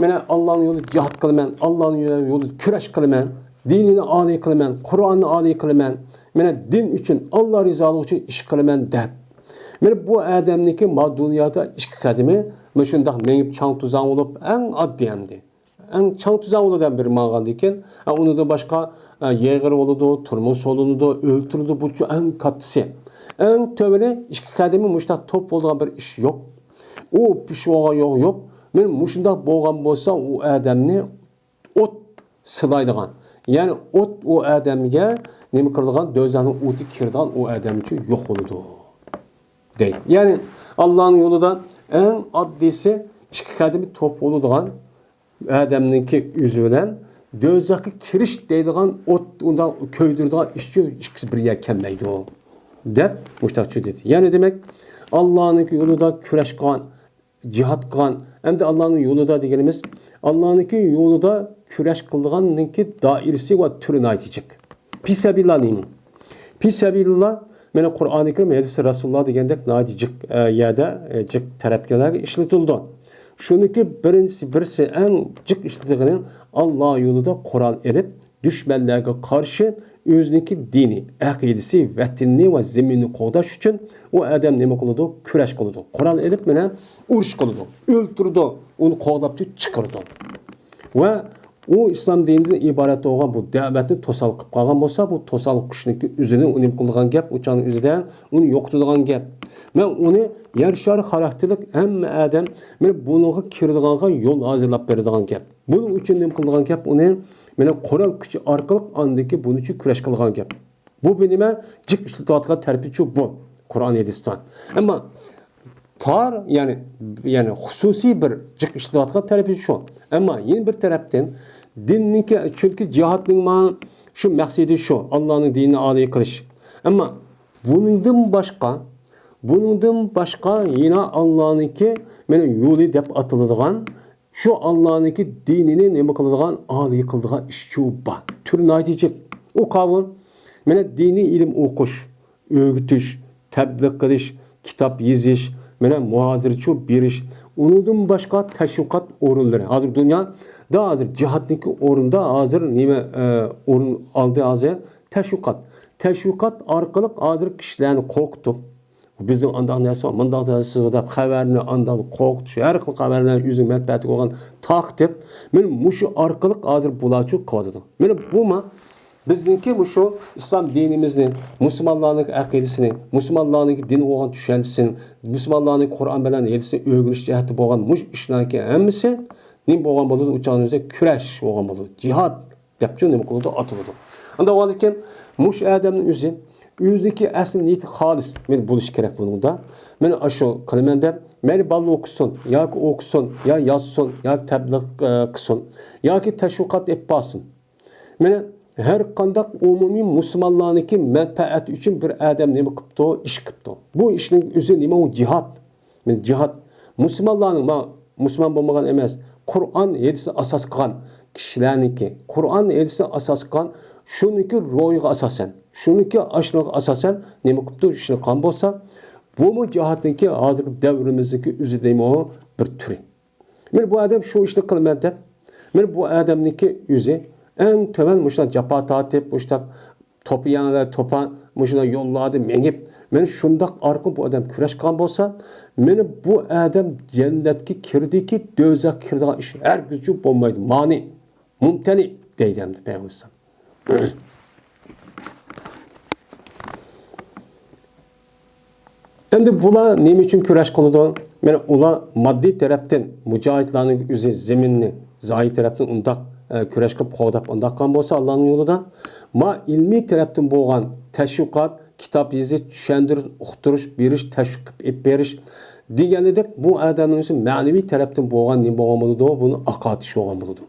مانا ئاللانىڭ يولىدا جىھاد قىلىمەن، ئاللانىڭ يولىدا كۈرەش قىلىمەن، دىنىنى ئالىي قىلىمەن، قۇرئاننى ئالىي قىلىمەن، مانا دىن ئۈچۈن، ئاللا رىزالىقى ئۈچۈن ئىش قىلىمەن دەپ. مانا بۇ ئادەمنىڭكى ما دۇنيادا ئىككى قەدىمى مۇشۇنداق مېڭىپ چاڭ-توزان بولۇپ، ئەڭ ئاددىي ئەمدى. ئەڭ چاڭ-توزان بولىدىغان بىر ماڭغاندىن كېيىن، ئە، ئۇنىڭدىن باشقا، ئە، يېغىر بولىدۇ، تۇرمۇس سولىنىدۇ، ئۆلتۈرۈلىدۇ، بۇچۇ ئەڭ كاتتىسى. ئەڭ تۆۋىنى ئىككى قەدىمى مۇشۇنداق توپ بولىدىغان بىر ئىش يوق. ئۇ پىش بولغان يوق، يوق. مانا مۇشۇنداق بولغان بولسا، ئۇ ئادەمنى ئوت سىلايدىغان، يەنى ئوت ئۇ ئادەمگە نېمە قىلىدىغان، دوزاخنىڭ ئوتى كىرىدىغان ئۇ ئادەمچۇ يوق بولىدۇ، دەيدۇ. يەنى ئاللانىڭ يولىدا ئەڭ ئاددىيسى ئىككى قەدىمى توپ بولىدىغان ئادەمنىڭكى ئۆزى بىلەن دوزاخقا كىرىش دەيدىغان ئوت، ئۇنداق كۆيدۈرىدىغان ئىشچۇ ئىككىسى بىر يەرگە كەلمەيدۇ، دەپ مۇشۇنداقچۇ دېدى. يەنى دېمەك، ئاللانىڭكى يولىدا كۈرەش قىلغان، جىھاد قىلغان، ئەمدى ئاللانىڭ يولىدا دېگىنىمىز، ئاللانىڭكى يولىدا كۈرەش قىلىدىغاننىڭكى دائىرىسى ۋە تۈرى ناھايىتى جىق. پى سەبىلىللا نېمە؟ پى سەبىلىللا، مانا قۇرئانى كەرىم، ھەدىسى رەسۇلۇللا دېگەندەك ناھايىتى جىق، ئە، يەردە، ئە، جىق تەرەپلەرگە ئىشلىتىلىدۇ. شۇنىڭكى بىرىنچىسى، بىرسى ئەڭ جىق ئىشلىتىدىغىنى ئاللا يولىدا قورال ئېلىپ، دۈشمەنلەرگە قارشى ئۆزىنىڭكى دىنى، ئەقىدىسى، ۋەتىنىنى ۋە زېمىنىنى قوغداش ئۈچۈن ئۇ ئادەم نېمە قىلىدۇ؟ كۈرەش قىلىدۇ. قورال ئېلىپ، مانا، ئۇرۇش قىلىدۇ. ئۆلتۈرىدۇ، ئۇنى قوغلاپ چىقىرىدۇ. ۋە ئۇ ئىسلام دىنىدىن ئىبارەت بولغان بۇ دەۋەتنى توسالغۇ قىلىپ قالغان بولسا، بۇ توسالغۇ كۈچنىڭكى ئۆزىنى ئۇ نېمە قىلىدىغان گەپ، ئۇ چاغنىڭ ئۆزىدە ئۇنى يوقىتىدىغان گەپ. مەن ئۇنى يەر شارى خاراكتېرلىك ھەممە ئادەم مانا بۇنىڭغا كىرىدىغانغا يول ھازىرلاپ بېرىدىغان گەپ. بۇنىڭ ئۈچۈن نېمە قىلىدىغان گەپ؟ ئۇنى مانا قورال كۈچى ئارقىلىق ئاندىكى بۇنىڭ ئۈچۈن كۈرەش قىلىدىغان گەپ. بۇ بىر نېمە؟ جىق ئىشلىتىۋاتقان تەرىپىچۇ بۇ قۇرئان ھەدىستە. ئەمما تار، يەنى، يەنى خۇسۇسىي بىر جىق ئىشلىتىۋاتقان تەرىپى شۇ. ئەمما يەنە بىر تەرەپتىن دىننىڭكى، چۈنكى جىھادنىڭ ما شۇ مەقسىتى شۇ، ئاللانىڭ دىنىنى ئالىي قىلىش. ئەمما بۇنىڭدىن باشقا، بۇنىڭدىن باشقا يەنە ئاللانىڭكى مانا يولى دەپ ئاتىلىدىغان، شۇ ئاللانىڭكى دىنىنى نېمە قىلىدىغان، ئالىي قىلىدىغان ئىشچۇ بار. تۈرى ناھايىتى جىق. ئۇ قاۋۇل، مانا دىنىي ئىلىم ئوقۇش، ئۆگىتىش، تەبلىغ قىلىش، كىتاب يېزىش، مانا مۇھازىرىچۇ بېرىش، ئۇنىڭدىن باشقا تەشۋىقات ئورۇنلىرى. ھازىر دۇنيادا ھازىر جىھادنىڭكى ئورنىدا ھازىر نېمە، ئە، ئورۇن ئالدى ھازىر؟ تەشۋىقات. تەشۋىقات ئارقىلىق ھازىر كىشىلەرنى قورقۇتۇپ، بىزنىڭ ئانداق نەرسە بار، مۇنداق نەرسە بار دەپ خەۋەرنى ئانداق قورقۇتۇش، ھەر خىل خەۋەرلەرنى ئۆزىنىڭ مەنپەئەتىگە بولغان تارقىتىپ، مانا مۇشۇ ئارقىلىق ھازىر بۇلارچۇ قىلىۋاتىدۇ. مانا بۇمۇ بىزنىڭكى مۇشۇ ئىسلام دىنىمىزنى، مۇسۇلمانلارنىڭ ئەقىدىسىنى، مۇسۇلمانلارنىڭ دىنغا بولغان چۈشەنچىسىنى، مۇسۇلمانلارنىڭ قۇرئان بىلەن ھەدىسنى ئۆگىنىش جەھەتتە بولغان مۇشۇ ئىشلارنىڭكى ھەممىسى نېمە بولغان بولىدۇ؟ ئۇ چاغنىڭ ئۆزىدە كۈرەش بولغان بولىدۇ. جىھاد دەپچۇ نېمە قىلىدۇ؟ ئاتىلىدۇ. ئانداق بولغاندىكىن مۇشۇ ئادەمنىڭ ئۆزى، ئۆزىنىڭكى ئەسلى نىيىتى خالىس مانا بولۇشى كېرەك بۇنىڭدا. مەن ئاشۇ قىلىمەن دەپ، مەيلى بالىلار ئوقۇسۇن، ياكى ئوقۇسۇن، يا يازسۇن، ياكى تەبلىغ، ئە، قىلسۇن، ياكى تەشۋىقات ئېلىپ بارسۇن. مانا ھەر قانداق ئومۇمىي مۇسۇلمانلارنىڭكى مەنپەئەتى ئۈچۈن بىر ئادەم نېمە قىپتۇ؟ ئىش قىپتۇ. بۇ ئىشنىڭ ئۆزى نېمە؟ ئۇ جىھاد. مانا جىھاد. مۇسۇلمانلارنىڭ، ما، مۇسۇلمان بولمىغان ئەمەس، قۇرئان ھەدىسنى ئاساس قىلغان كىشىلەرنىڭكى، قۇرئان ھەدىسنى ئاساس قىلغان شۇنىڭكى روھىغا ئاساسەن، شۇنىڭكى ئاشۇنىڭغا ئاساسەن نېمە قىپتۇ؟ ئىشنى قىلغان بولسا، بۇمۇ جىھادنىڭكى ھازىرقى دەۋرىمىزدىكى ئۆزى دەيمۇ بىر تۈرى. مانا بۇ ئادەم شۇ ئىشنى قىلىمەن دەپ، مانا بۇ ئادەمنىڭكى ئۆزى ئەڭ تۆۋەن مۇشۇنداق جاپا تارتىپ، مۇشۇنداق توپا يەڭلەر، توپا مۇشۇنداق يوللاردا مېڭىپ، مانا شۇنداق ئارقىلىق بۇ ئادەم كۈرەش قىلغان بولسا، مانا بۇ ئادەم جەننەتكە كىردىكى، دوزاخقا كىرىدىغان ئىش ھەرگىزچۇ بولمايدۇ. مانى، مۇمتەنى دەيدۇ ئەمدى پەيغەمبەر ئەلەيھىسسالام. ئەمدى بۇلار نېمە ئۈچۈن كۈرەش قىلىدۇ؟ مانا ئۇلار ماددىي تەرەپتىن مۇجاھىدلارنىڭ ئۆزى زېمىننى زاھىر تەرەپتىن ئۇنداق، ئە، كۈرەش قىلىپ قوغداپ ئۇنداق قىلغان بولسا ئاللانىڭ يولىدا، ما ئىلمىي تەرەپتىن بولغان تەشۋىقات، كىتاب يېزىش، چۈشەندۈرۈش، ئۇقتۇرۇش بېرىش، تەشۋىق قىلىپ ئېلىپ بېرىش دېگەندەك بۇ ئادەمنىڭ ئۆزى مەنىۋى تەرەپتىن بولغان نېمە بولغان بولىدۇ؟ بۇنى ئاقارتىش بولغان بولىدۇ.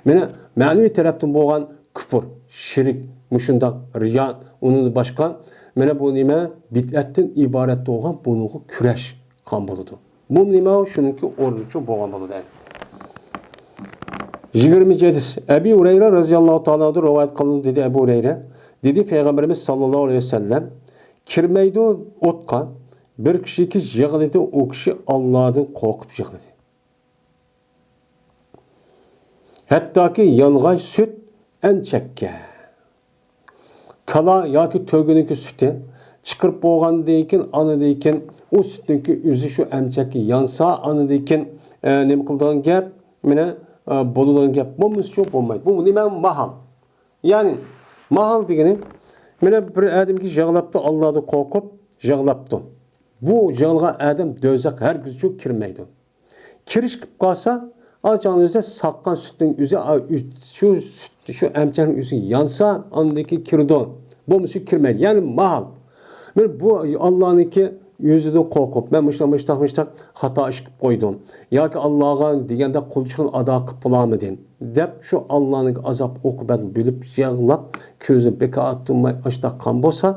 مانا مەنىۋى تەرەپتىن بولغان كۇپۇر، شىرك، مۇشۇنداق رىيا، ئۇنىڭدىن باشقا، مانا بۇ نېمە؟ بىدئەتتىن ئىبارەت بولغان بۇنىڭغا كۈرەش قىلغان بولىدۇ. بۇ نېمە؟ شۇنىڭكى ئورنىچۇ بولغان بولىدۇ. يىگىرمىنچى ھەدىس. ئەبى ھۇرەيرە رەزىياللاھۇ تائالا ئەنھۇدىن رىۋايەت قىلىندى، دېدى ئەبۇ ھۇرەيرە. دېدى پەيغەمبىرىمىز ساللاللاھۇ ئەلەيھى ۋەسەللەم، كىرمەيدۇ ئوتقا بىر كىشىكى يىغلىدى، ئۇ كىشى ئاللادىن قورقۇپ يىغلىدى. ھەتتاكى يانغان سۈت ئەمچەككە، كالا ياكى تۆگىنىڭكى سۈتى چىقىرىپ بولغاندىن كېيىن، ئاندىن كېيىن ئۇ سۈتنىڭكى ئۆزى شۇ ئەمچەككە يانسا، ئاندىن كېيىن، ئە، نېمە قىلىدىغان گەپ؟ مانا، ئە، بولىدىغان گەپ بولمىسىچۇ بولمايدۇ. بۇ نېمە؟ ماھال. يەنى ماھال دېگىنى، مانا بىر ئادەمكى يىغلاپتۇ، ئاللادىن قورقۇپ يىغلاپتۇ. بۇ يىغلىغان ئادەم دوزاخقا ھەرگىزچۇ كىرمەيدۇ. كىرىش قىلىپ قالسا، ئاچاڭنى ئۆزى ساققان سۈتنىڭ ئۆزى، ئا، ئۈ-، شۇ سۈت، شۇ ئەمچەكنىڭ ئۆزى يانسا، ئاندىن كېيىن كىرىدۇ. بولمىسا كىرمەيدۇ. يەنى ماھال. مانا بۇ ئاللانىڭكى ئۆزىدىن قورقۇپ، مەن مۇشۇنداق، مۇشۇنداق، مۇشۇنداق خاتا ئىش قىلىپ قويدۇم. ياكى ئاللاغا دېگەندە قۇلچىلىقنى ئادا قىلىپ بولالمىدىم، دەپ شۇ ئاللانىڭ ئازاب ئوقۇبەتنى بىلىپ يىغلاپ، كۆزىنى بىكار ئاچتۇرماي ئاشۇنداق قىلغان بولسا،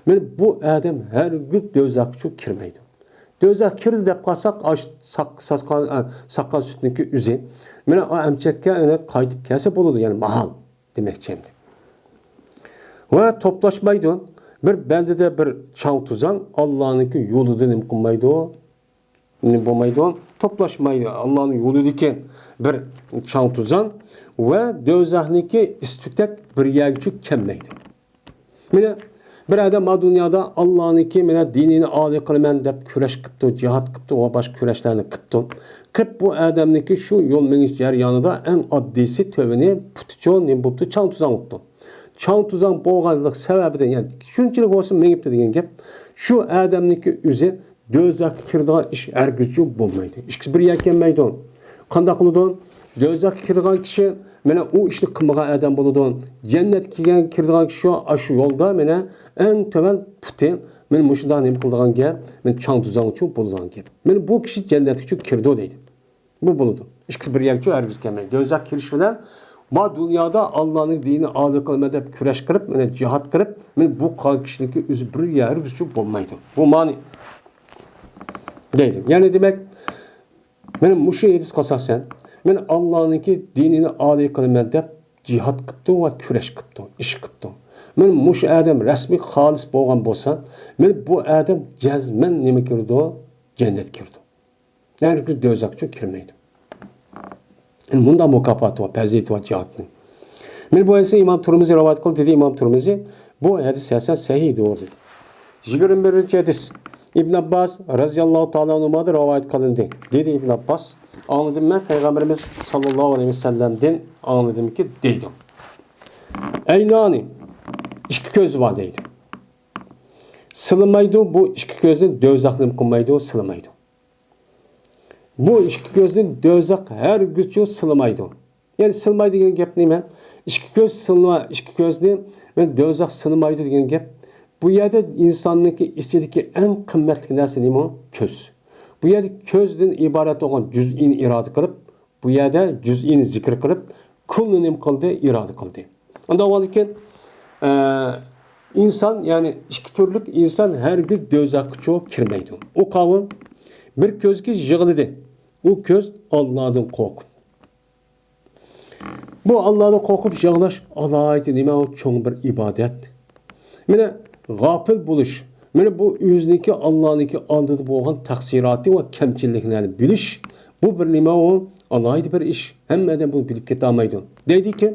مانا بۇ ئادەم ھەرگىز دوزاخقىچۇ كىرمەيدۇ. دوزاخ كىردى دەپ قالساق، ئاش-، ساق-، ساسقان، ئە، ساققان سۈتنىڭكى ئۆزى. مانا ئۇ ئەمچەككە يەنە قايتىپ كەلسە بولىدۇ، يەنى ماھال دېمەكچى ئەمدى. ۋە توپلاشمايدۇ. بىر بەندىدە بىر چاڭ-توزان ئاللانىڭكى يولىدا نېمە قىلمايدۇ؟ نېمە بولمايدۇ؟ توپلاشمايدۇ. ئاللانىڭ يولىدىكى بىر چاڭ-توزان ۋە دوزاخنىڭكى ئىس-تۈتەك بىر يەرگىچۇ كەلمەيدۇ. مانا بىر ئادەم ما دۇنيادا ئاللانىڭكى مانا دىنىنى ئالىي قىلىمەن دەپ كۈرەش قىپتۇ، جىھاد قىپتۇ ۋە باشقا كۈرەشلەرنى قىپتۇ. قىپ بۇ ئادەمنىڭكى شۇ يول مېڭىش جەريانىدا ئەڭ ئاددىيسى تۆۋىنى پۇتىچۇ نېمە بوپتۇ، چاڭ توزاڭ بوپتۇ. چاڭ توزاڭ بولغانلىق سەۋەبىدىن، يەنى شۇنچىلىك بولسا مېڭىپتۇ دېگەن گەپ. شۇ ئادەمنىڭكى ئۆزى دوزاخقا كىرىدىغان ئىش ھەرگىزچۇ بولمايدۇ. ئىككىسى بىر يەرگە كەلمەيدۇ. قانداق قىلىدۇ؟ دوزاخقا كىرىدىغان كىشى مانا ئۇ ئىشنى قىلمىغان ئادەم بولىدۇ. جەننەتكە كىرگەن، كىرىدىغان كىشى ئاشۇ يولدا مانا ئەڭ تۆۋەن پۇتى مانا مۇشۇنداق نېمە قىلىدىغان گەپ، مانا چاڭ توزاڭچۇ بولىدىغان گەپ. مانا بۇ كىشى جەننەتكىچۇ كىرىدۇ دەيدۇ. بۇ بولىدۇ. ئىككىسى بىر يەرگىچۇ ھەرگىز كەلمەيدۇ. دوزاخقا كىرىش بىلەن ما دۇنيادا ئاللانىڭ دىنىنى ئالىي قىلىمەن دەپ كۈرەش قىلىپ، مانا جىھاد قىلىپ، مانا بۇ قىلغان كىشىنىڭكى ئۆزى بىر يەرگىچۇ بولمايدۇ. بۇ مانى دەيدۇ. يەنى دېمەك، مانا مۇشۇ ھەدىسكە ئاساسەن، مانا ئاللانىڭكى دىنىنى ئالىي قىلىمەن دەپ جىھاد قىپتۇ ۋە كۈرەش قىپتۇ، ئىش قىپتۇ. مانا مۇشۇ ئادەم رەسمىي خالىس بولغان بولسا، مانا بۇ ئادەم جەزمەن نېمە كىرىدۇ؟ جەننەتكە كىرىدۇ. ھەرگىز دوزاخقىچۇ كىرمەيدۇ. مۇنداق مۇكاپاتى بار، پەزىلىتى بار جىھادنىڭ. مانا بۇ ھەدىسنى ئىمام تۇرمۇزى رىۋايەت قىلدى، دېدى ئىمام تۇرمۇزى. بۇ ھەدىس ھەسەن سەھىھدۇر، دېدى. يىگىرمە بىرىنچى ھەدىس. ئىبن ئابباس رەزىياللاھۇ تائالا ئەنھۇمادىن رىۋايەت قىلىندى. دېدى ئىبن ئابباس، ئاڭلىدىم مەن پەيغەمبىرىمىز ساللاللاھۇ ئەلەيھى ۋەسەللەمدىن ئاڭلىدىمكى، دەيدۇ. ئەينانى، ئىككى كۆزى بار، دەيدۇ. سىلىمايدۇ، بۇ ئىككى كۆزنى دوزاخ نېمە قىلمايدۇ، سىلىمايدۇ. بۇ ئىككى كۆزنى دوزاخ ھەرگىزچۇ سىلىمايدۇ. يەنى سىلىمايدۇ دېگەن گەپ نېمە؟ ئىككى كۆز سىلىما-، ئىككى كۆزنى مەن دوزاخ سىلىمايدۇ دېگەن گەپ. بۇ يەردە ئىنساننىڭكى ئىچىدىكى ئەڭ قىممەتلىك نەرسە نېمە؟ كۆز. بۇ يەردە كۆزدىن ئىبارەت بولغان جۈزئىنى ئىرادە قىلىپ، بۇ يەردە جۈزئىنى زىكىر قىلىپ، كۇلنى نېمە قىلدى؟ ئىرادە قىلدى. ئۇنداق بولغاندىكىن، ئە، ئىنسان، يەنى ئىككى تۈرلۈك ئىنسان ھەرگىز دوزاخقىچۇ كىرمەيدۇ. ئۇ قاۋۇم بىر كۆزگە يىغلىدى. ئۇ كۆز ئاللادىن قورقۇپ. بۇ ئاللادىن قورقۇپ يىغلاش ئالاھىدە نېمە؟ چوڭ بىر ئىبادەت. مانا غاپىل بولۇش، مانا بۇ ئۆزىنىڭكى، ئاللانىڭكى ئالدىدا بولغان تەقسىراتى ۋە كەمچىلىكلەرنى بىلىش، بۇ بىر نېمە ئۇ؟ ئالاھىدە بىر ئىش. ھەممە ئادەم بۇنى بىلىپ كېتەلمەيدۇ. دەيدىكى،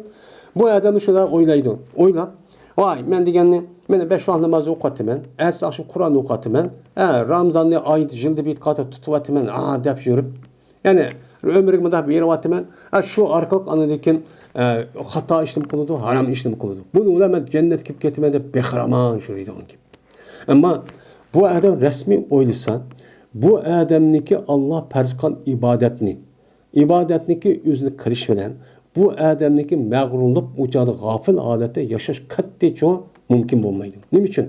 بۇ ئادەم شۇنداق ئويلايدۇ. ئويلاپ، ۋاي، مەن دېگەننى، مانا بەش ۋاق ناماز ئوقۇۋاتىمەن، ئەتىسى ئاخشام قۇرئان ئوقۇۋاتىمەن، ھە، رامىزاننى ئايىدا يىلدا بىر قاتار تۇتۇۋاتىمەن، ھە، دەپ يۈرۈپ، يەنى ئۆمرۈمگە مۇنداق بېرىۋاتىمەن. ھە، شۇ ئارقىلىق ئاندىن كېيىن، ھە، خاتا ئىشنىمۇ قىلىدۇ، ھارام ئىشنىمۇ قىلىدۇ. بۇنىڭ بىلەن مەن جەننەتكە كىرىپ كېتىمەن دەپ بېقىرىمان شۇ دەيدىغان گەپ. ئەمما بۇ ئادەم رەسمىي ئويلىسا، بۇ ئادەمنىڭكى ئاللا پەرز قىلغان ئىبادەتنى، ئىبادەتنىڭكى ئۆزىنى قىلىش بىلەن بۇ ئادەمنىڭكى مەغرۇرلۇق، ئۇ چاغدا غاپىل ھالەتتە ياشاش قەتئىيچۇ مۇمكىن بولمايدۇ. نېمە ئۈچۈن؟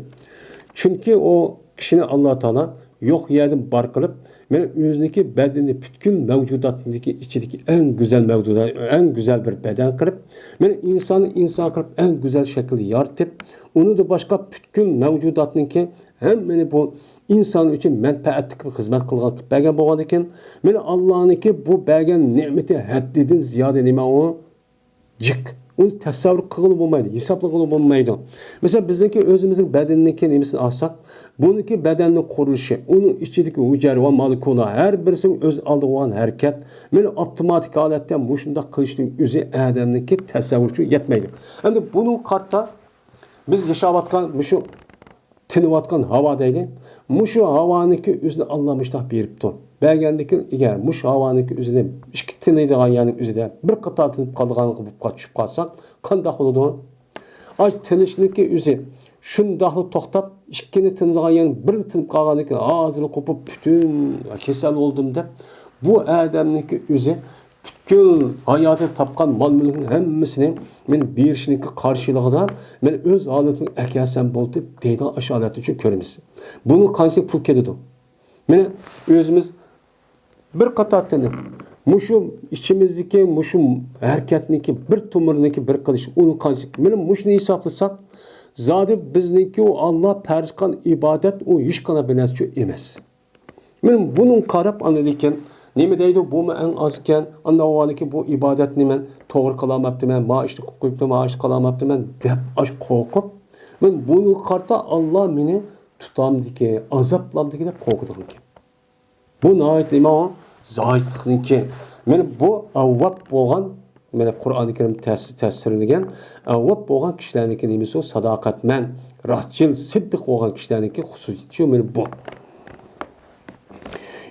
چۈنكى ئۇ كىشىنى ئاللا تائالا يوق يەردىن بار قىلىپ، مانا ئۆزىنىڭكى بەدىنى پۈتكۈل مەۋجۇداتنىڭكى ئىچىدىكى ئەڭ گۈزەل مەۋجۇدات، ئەڭ گۈزەل بىر بەدەن قىلىپ، مانا ئىنساننى ئىنسان قىلىپ ئەڭ گۈزەل شەكىلدە يارىتىپ، ئۇنىڭدىن باشقا پۈتكۈل مەۋجۇداتنىڭكى ھەممىنى بۇ ئىنسان ئۈچۈن مەنپەئەتلىك خىزمەت قىلغان قىلىپ بەرگەن بولغاندىكىن، مانا ئاللانىڭكى بۇ بەرگەن نېمىتى ھەددىدىن زىيادە نېمە ئۇ؟ جىق. ئۇنى تەسەۋۋۇر قىلغىلى بولمايدۇ، ھېسابلىغىلى بولمايدۇ. مەسىلەن، بىزنىڭكى ئۆزىمىزنىڭ بەدىنىنىڭكى نېمىسىنى ئالساق، بۇنىڭكى بەدەننىڭ قۇرۇلۇشى، ئۇنىڭ ئىچىدىكى ھۈجەيرە ۋە مولېكۇلا ھەر بىرسىنىڭ ئۆز ئالدىغا بولغان ھەرىكەت، مانا ئاپتوماتىك ھالەتتە مۇشۇنداق قىلىشنىڭ ئۆزى ئادەمنىڭكى تەسەۋۋۇرىچۇ يەتمەيدۇ. ئەمدى بۇنىڭغا قارىتا بىز ياشاۋاتقان مۇشۇ تىنىۋاتقان ھاۋا دەيلى. مۇشۇ ھاۋانىڭكى ئۆزىنى ئاللا مۇشۇنداق بېرىپتۇ. بەرگەندىكىن ئەگەر مۇشۇ ھاۋانىڭكى ئۆزىنى ئىككى تىنىيدىغان يەرنىڭ ئۆزىدە بىر قاتار تىنىپ قالىدىغانلىقى بولۇپ قال-، چۈشۈپ قالساق، قانداق بولىدۇ؟ ئاي تىنىشنىڭكى ئۆزى شۇنداقلا توختاپ، ئىككىنى تىنىدىغان يەرنى بىر تىنىپ قالغاندىن كېيىن ھازىرلا قوپۇپ، پۈتۈن كېسەل بولدۇم دەپ، بۇ ئادەمنىڭكى ئۆزى پۈتكۈل ھاياتىدا تاپقان مال-مۈلۈكنىڭ ھەممىسىنى مەن بېرىشنىڭكى قارشىلىقىدا مەن ئۆز ھالىتىمگە ئەكەلسەم بولدى دەيدىغان ئاشۇ ھالەتنى چۈشۈپ كۆرىمىز. بۇنىڭغا قانچىلىك پۇل كېتىدۇ؟ مانا ئۆزىمىز بىر قاتار تىنىپ، مۇشۇ ئىچىمىزدىكى مۇشۇ ھەرىكەتنىڭكى بىر تومۇرنىڭكى بىر قىلىش، ئۇنى قانچىلىك، مانا مۇشۇنى ھېسابلىساق، زادى بىزنىڭكى ئۇ ئاللا پەرز قىلغان ئىبادەت، ئۇ ھېچقانداق بىر نەرسە ئۈچۈن ئەمەس. مەن بۇنىڭغا قاراپ ئاندىن كېيىن نېمە دەيدۇ، بۇمۇ ئەڭ ئازكەن، ئاندىن ئاۋۋالىكى بۇ ئىبادەتنى مەن توغرا قىلالماپتىمەن، ما ئىشنى قىلىپ قويۇپتىمەن، ما ئىشنى قىلالماپتىمەن دەپ ئاش قورقۇپ، مەن بۇنىڭغا قارىتا ئاللا مېنى تۇتامدىكى، ئازابلامدىكى دەپ قورقىدىغان گەپ. بۇ ناھايىتى نېمە ئۇ؟ زاھىتلىقنىڭكى. مانا بۇ ئاۋۋاب بولغان مانا قۇرئانى كەرىم تەس-، تەسىرلىگەن، ئەۋۋاب بولغان كىشىلەرنىڭكى نېمىسى ئۇ؟ ساداقەتمەن، راستچىل، سىددىق بولغان كىشىلەرنىڭكى خۇسۇسىيىتى شۇ، مانا بۇ.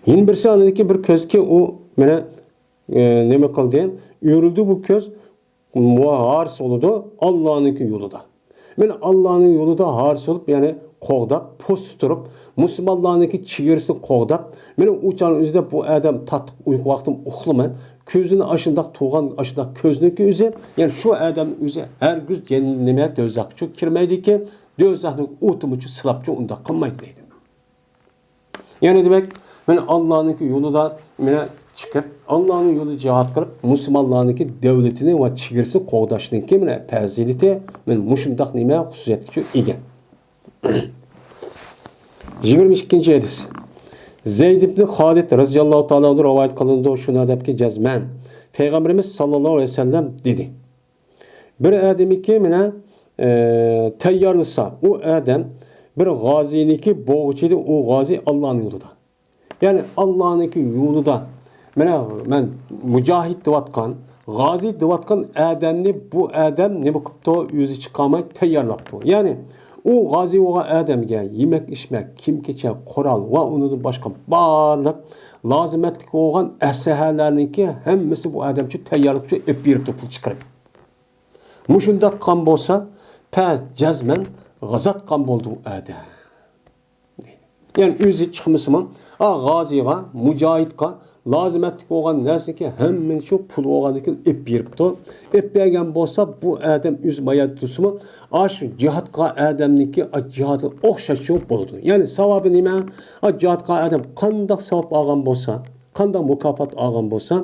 يەنە بىرسى ئاندىن كېيىن بىر كۆزكى ئۇ، مانا، ئە، نېمە قىلدى؟ ئۆرۈلدى بۇ كۆز، ۋە ھارس بولىدۇ ئاللانىڭكى يولىدا. مانا ئاللانىڭ يولىدا ھارس بولۇپ، يەنى قوغداپ، پوستتا تۇرۇپ، مۇسۇلمانلارنىڭكى چېگرىسىنى قوغداپ، مانا ئۇ چاغنىڭ ئۆزىدە بۇ ئادەم تاتلىق ئۇيقۇ ۋاقتىم ئۇخلىماي، كۆزىنى ئاشۇنداق تۇغان، ئاشۇنداق كۆزنىڭكى ئۆزى، يەنى شۇ ئادەمنىڭ ئۆزى ھەرگىز جەن-، نېمە، دوزاخقىچۇ كىرمەيدىكەن، دوزاخنىڭ ئوتىمۇچۇ سىلاپچۇ ئۇنداق قىلمايدۇ دەيدۇ. يەنى دېمەك، مانا ئاللانىڭكى يولىدا مانا چىقىپ، ئاللانىڭ يولىدا جىھاد قىلىپ، مۇسۇلمانلارنىڭكى دۆلىتىنى ۋە چېگرىسىنى قوغداشنىڭكى مانا پەزىلىتى مانا مۇشۇنداق نېمە خۇسۇسىيەتكە ئىگە. يىگىرمە ئىككىنچى ھەدىس. زەيد ئىبن خالىد رەزىياللاھۇ تائالا ئەنھۇ رىۋايەت قىلىنىدۇ، شۇنى دەپكى جەزمەن پەيغەمبىرىمىز ساللاللاھۇ ئەلەيھى ۋەسەللەم دېدى. بىر ئادەمنىكى مانا، ئە، تەييارلىسا، ئۇ ئادەم بىر غازىنىكى بوغۇچىدى، ئۇ غازى ئاللانىڭ يولىدا. يەنى ئاللانىڭكى يولىدا، مانا مەن مۇجاھىد دەۋاتقان، غازى دەۋاتقان ئادەمنى بۇ ئادەم نېمە قىپتۇ؟ ئۆزى چىقارماي تەييارلاپتۇ. يەنى ئۇ غازى بولغان ئادەمگە يېمەك-ئىچمەك، كىيىم-كېچەك، قورال ۋە ئۇنىڭدىن باشقا بارلىق لازىمەتلىك بولغان ئەسلىھەلەرنىڭكى ھەممىسى بۇ ئادەم ئۈچۈن تەييارلىق ئۈچۈن ئېلىپ بېرىپتۇ پۇل چىقىرىپ. مۇشۇنداق قىلغان بولسا، پە جەزمەن غازاتقان بولدى ئۇ ئادەم. يەنى ئۆزى چىقمىسىمۇ، ئا، غازىغا، مۇجاھىدقا لازىمەتلىك بولغان نەرسىنىڭكى ھەممىنى شۇ پۇل بولغاندىكىن ئېلىپ بېرىپتۇ. ئېلىپ بەرگەن بولسا، بۇ ئادەم ئۆزى مايان تۇرسىمۇ، ئاشۇ جىھادقا ئادەمنىڭكى، ئا، جىھادى ئوخشاش شۇ بولىدۇ. يەنى ساۋابى نېمە؟ ئا، جىھادقا ئادەم قانداق ساۋاب ئالغان بولسا، قانداق مۇكاپات ئالغان بولسا،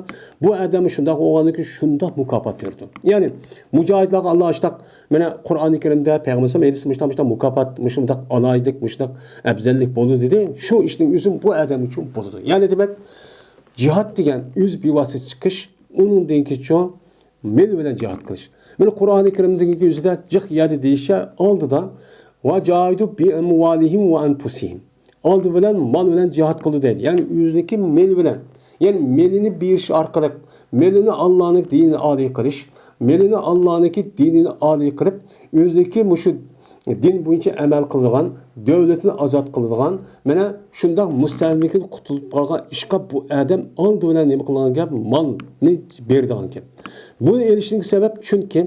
بۇ ئادەم شۇنداق بولغاندىكىن شۇنداق مۇكاپات بېرىدۇ. يەنى مۇجاھىدلارغا ئاللا ئاشتاق، مانا قۇرئانى كەرىمدە پەيغەمبىرىمىز ھەدىسى مۇشۇنداق، مۇشۇنداق مۇكاپات، مۇشۇنداق ئالايلىق، مۇشۇنداق ئەپزەللىك بولىدۇ دېدى. شۇ ئىشنىڭ ئۆزى بۇ ئادەم ئۈچۈن بولىدۇ. يەنى دېمەك، جىھاد دېگەن ئۆز بىۋاسىتە چىقىش، ئۇنىڭدىن كېيىن مال بىلەن جىھاد قىلىش. مانا قۇرئانى كەرىمدىكى ئۆزىدە جىق يەردە دېيىشى ئالدىدا، ۋە جاھىدۇ بىئەمۋالىھىم ۋە ئەنفۇسىھىم. ئالدى بىلەن مال بىلەن جىھاد قىلدى دەيدۇ. يەنى ئۆزىنىڭكى مېلى بىلەن. يەنى مېلىنى بېرىش ئارقىلىق، مېلىنى ئاللانىڭ دىنىنى ئالىي قىلىش، مېلىنى ئاللانىڭكى دىنىنى ئالىي قىلىپ، ئۆزىنىڭكى مۇشۇ دىن بويىچە ئەمەل قىلىدىغان، دۆلىتىنى ئازاد قىلىدىغان، مانا شۇنداق مۇستەملىكىدىن قۇتۇلۇپ قالغان ئىشقا بۇ ئادەم ئالدى بىلەن نېمە قىلىدىغان گەپ؟ مالنى بېرىدىغان گەپ. بۇنى ئېلىشنىڭ سەۋەب، چۈنكى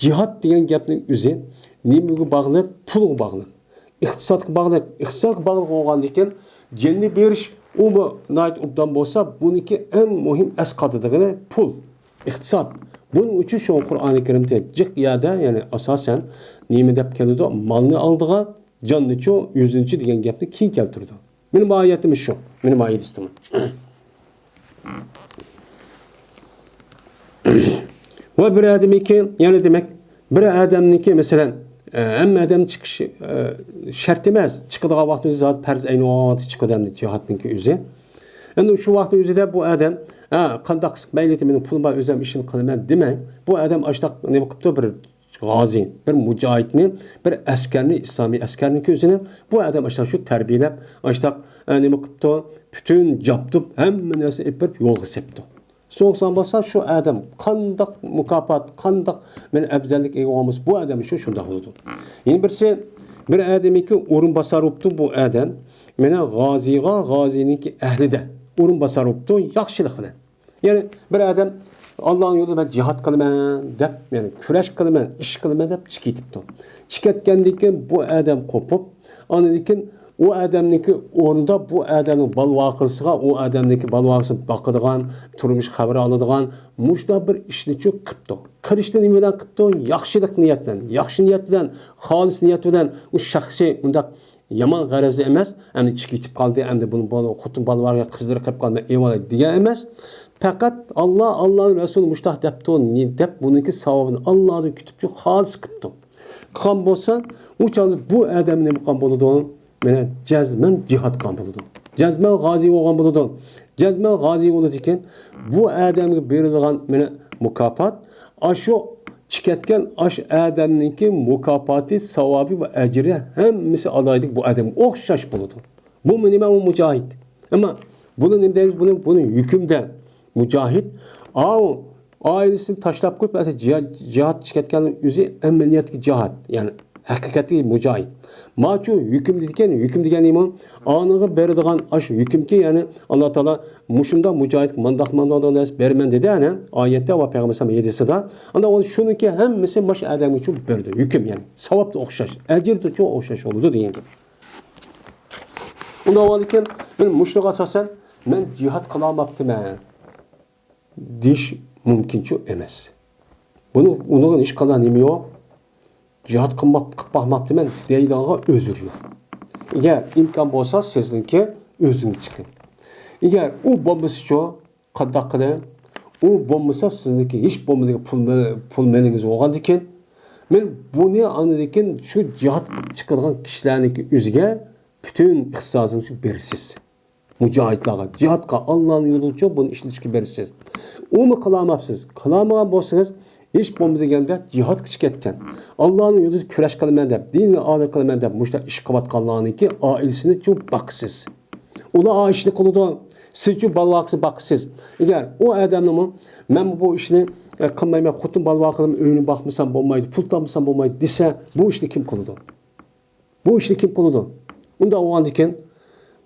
جىھاد دېگەن گەپنىڭ ئۆزى نېمىگە باغلىق؟ پۇلغا باغلىق. ئىقتىسادقا باغلىق. ئىقتىسادقا باغلىق بولغاندىكىن جېنىنى بېرىش ئۇمۇ ناھايىتى ئوبدان بولسا، بۇنىڭكى ئەڭ مۇھىم ئەسقاتىدىغىنى پۇل، ئىقتىساد. بۇنىڭ ئۈچۈن شۇ قۇرئانى كەرىمدە جىق يەردە، يەنى ئاساسەن نېمە دەپ كېلىدۇ؟ مالنى ئالدىغا، جاننىچۇ، ئۆزىنىچۇ دېگەن گەپنى كېيىن كەلتۈرىدۇ. مېنىڭ ئايىتىم شۇ. مېنىڭ ئايىتىم. ۋە بىر ئادەمنىڭكى، يەنى دېمەك، بىر ئادەمنىڭكى، مەسىلەن، ئە، ھەممە ئادەم چىقىش، ئە، شەرت ئەمەس. چىقىدىغان ۋاقتىمىزدا زادى پەرز ئەينى بولغان ۋاقىتتا چىقىدۇ ئەمدى جىھادنىڭكى ئۆزى. ئەمدى شۇ ۋاقىتنىڭ ئۆزىدە بۇ ئادەم، ھە، قانداق قىلسا مەيلى، مېنىڭ پۇلۇم بار، ئۆزۈم ئىشىمنى قىلىمەن دېمەي، بۇ ئادەم ئاشتاق نېمە قىپتۇ، بىر غازى، بىر مۇجاھىدنى، بىر ئەسكەرنى، ئىسلامىي ئەسكەرنىڭكى ئۆزىنى بۇ ئادەم ئاشتاق شۇ تەربىيەلەپ، ئاشتاق، ئە، نېمە قىپتۇ، پۈتۈن جابدۇپ، ھەممە نەرسىنى ئېلىپ بېرىپ يولغا سېپتۇ. سوڭسان بولسا شۇ ئادەم قانداق مۇكاپات، قانداق مەن ئەپزەللىك ئىگە بولغان بولسا، بۇ ئادەم شۇ شۇنداق بولىدۇ. يەنە بىرسى، بىر ئادەمنىڭكى ئورۇنباسار بوپتۇ بۇ ئادەم. مانا غازىغا، غازىنىڭكى ئەھلىدە ئورۇنباسار بوپتۇ ياخشىلىق بىلەن. يەنى بىر ئادەم ئاللانىڭ يولىدا مەن جىھاد قىلىمەن دەپ، يەنى كۈرەش قىلىمەن، ئىش قىلىمەن دەپ چىقىپ كېتىپتۇ. چىقىپ كەتكەندىن كېيىن بۇ ئادەم قوپۇپ، ئاندىن كېيىن ئۇ ئادەمنىڭكى ئورنىدا بۇ ئادەمنىڭ بالىۋاقىسىغا، ئۇ ئادەمنىڭكى بالىۋاقىسىنى باقىدىغان، تۇرمۇش خەۋىرى ئالىدىغان مۇشۇنداق بىر ئىشنىچۇ قىپتۇ. قىلىشنى نېمە بىلەن قىپتۇ؟ ياخشىلىق نىيەت بىلەن، ياخشى نىيەت بىلەن، خالىس نىيەت بىلەن ئۇ شەخسىي ئۇنداق يامان غەرەزى ئەمەس، ئەمدى چىقىپ كېتىپ قالدى، ئەمدى بۇنى، بۇنى خوتۇن بالىلارغا، قىزلىرى قېلىپ قالدى، ئېۋالاي دېگەن ئەمەس. پەقەت ئاللا، ئاللانىڭ رەسۇلى مۇشۇنداق دەپتۇ، نى-، دەپ بۇنىڭكى ساۋابىنى ئاللادىن كۈتۈپچۇ خالىس قىپتۇ. قىلغان بولسا، ئۇ چاغدا بۇ ئادەم نېمە قىلغان بولىدۇ؟ مانا جەزمەن جىھاد قىلغان بولىدۇ. جەزمەن غازى بولغان بولىدۇ. جەزمەن غازى بولىدىكەن، بۇ ئادەمگە بېرىلغان مانا مۇكاپات، ئاشۇ چىقىۋەتكەن ئاشۇ ئادەمنىڭكى مۇكاپاتى، ساۋابى ۋە ئەجرى ھەممىسى ئالايدىك بۇ ئادەمگە ئوخشاش بولىدۇ. بۇمۇ نېمە؟ ئۇ مۇجاھىد. ئەمما بۇنى نېمە دەيمىز؟ بۇنى، بۇنى ھۆكۈمدە مۇجاھىد، ئاۋۇ ئائىلىسىنى تاشلاپ قويۇپ، ئەسلى جىھاد، جىھاد چىقىۋەتكەننىڭ ئۆزى ئەمەلىيەتتىكى جىھاد، يەنى ھەقىقەتتىكى مۇجاھىد. ماچۇ ھۆكۈم دېگەن، ھۆكۈم دېگەن نېمە؟ ئانىغا بېرىدىغان ئاشۇ ھۆكۈمكى، يەنى ئاللا تائالا مۇشۇنداق مۇجاھىدقا مانداق، مانداق نەرسە بېرىمەن دېدى، ئەنە ئايەتتە ۋە پەيغەمبەر ھەدىسىدا. ئاندا ئۇ شۇنىڭكى ھەممىسى ماش ئادەمگە شۇ بېرىدۇ، ھۆكۈم، يەنى ساۋابتا ئوخشاش، ئەجىردىچۇ ئوخشاش بولىدۇ دېگەن گەپ. ئۇنداق بولغاندىكىن، مەن مۇشۇنىڭغا ئاساسەن، مەن جىھاد قىلالماپتىمەن دېيىش مۇمكىنچۇ ئەمەس. بۇنى، ئۇنىڭغا ھېچقانداق نېمە يوق. جىھاد قىلماپ، قىلىپ باقماپتىمەن دەيدىغانغا ئۆزرى يوق. ئەگەر ئىمكان بولسا، سىزنىڭكى ئۆزىڭىز چىقىڭ. ئەگەر ئۇ بولمىسىچۇ، قانداق قىلىڭ؟ ئۇ بولمىسا، سىزنىڭكى ھېچ بولمىغاندا پۇل، پۇل مېلىڭىز بولغاندىكىن، مەن بۇنى ئاندىكىن شۇ جىھاد قىلىپ چىقىدىغان كىشىلەرنىڭكى ئۆزىگە پۈتۈن ئىختىساسىڭىزنى بېرىسىز. مۇجاھىدلارغا، جىھادقا، ئاللانىڭ يولىچۇ بۇنى ئىشلىتىشكە بېرىسىز. ئۇمۇ قىلالماپسىز. قىلالمىغان بولسىڭىز، ھېچ بولمىدى دېگەندە جىھادقا چىقىپ كەتكەن، ئاللانىڭ يولىدا كۈرەش قىلىمەن دەپ، دىننى ئالىي قىلىمەن دەپ مۇشۇنداق ئىش قىلىۋاتقانلارنىڭكى ئائىلىسىنىچۇ باقىسىز. ئۇلار ئا ئىشنى قىلىدۇ، سىزچۇ بالا ۋاقىسىنى باقىسىز. ئەگەر ئۇ ئادەمنىمۇ مەن بۇ ئىشنى، ئە، قىلمايمەن، خوتۇن بالا ۋاقىم، ئۆينى باقمىسام بولمايدۇ، پۇل تاپمىسام بولمايدۇ دېسە، بۇ ئىشنى كىم قىلىدۇ؟ بۇ ئىشنى كىم قىلىدۇ؟ ئۇنداق بولغاندىكىن،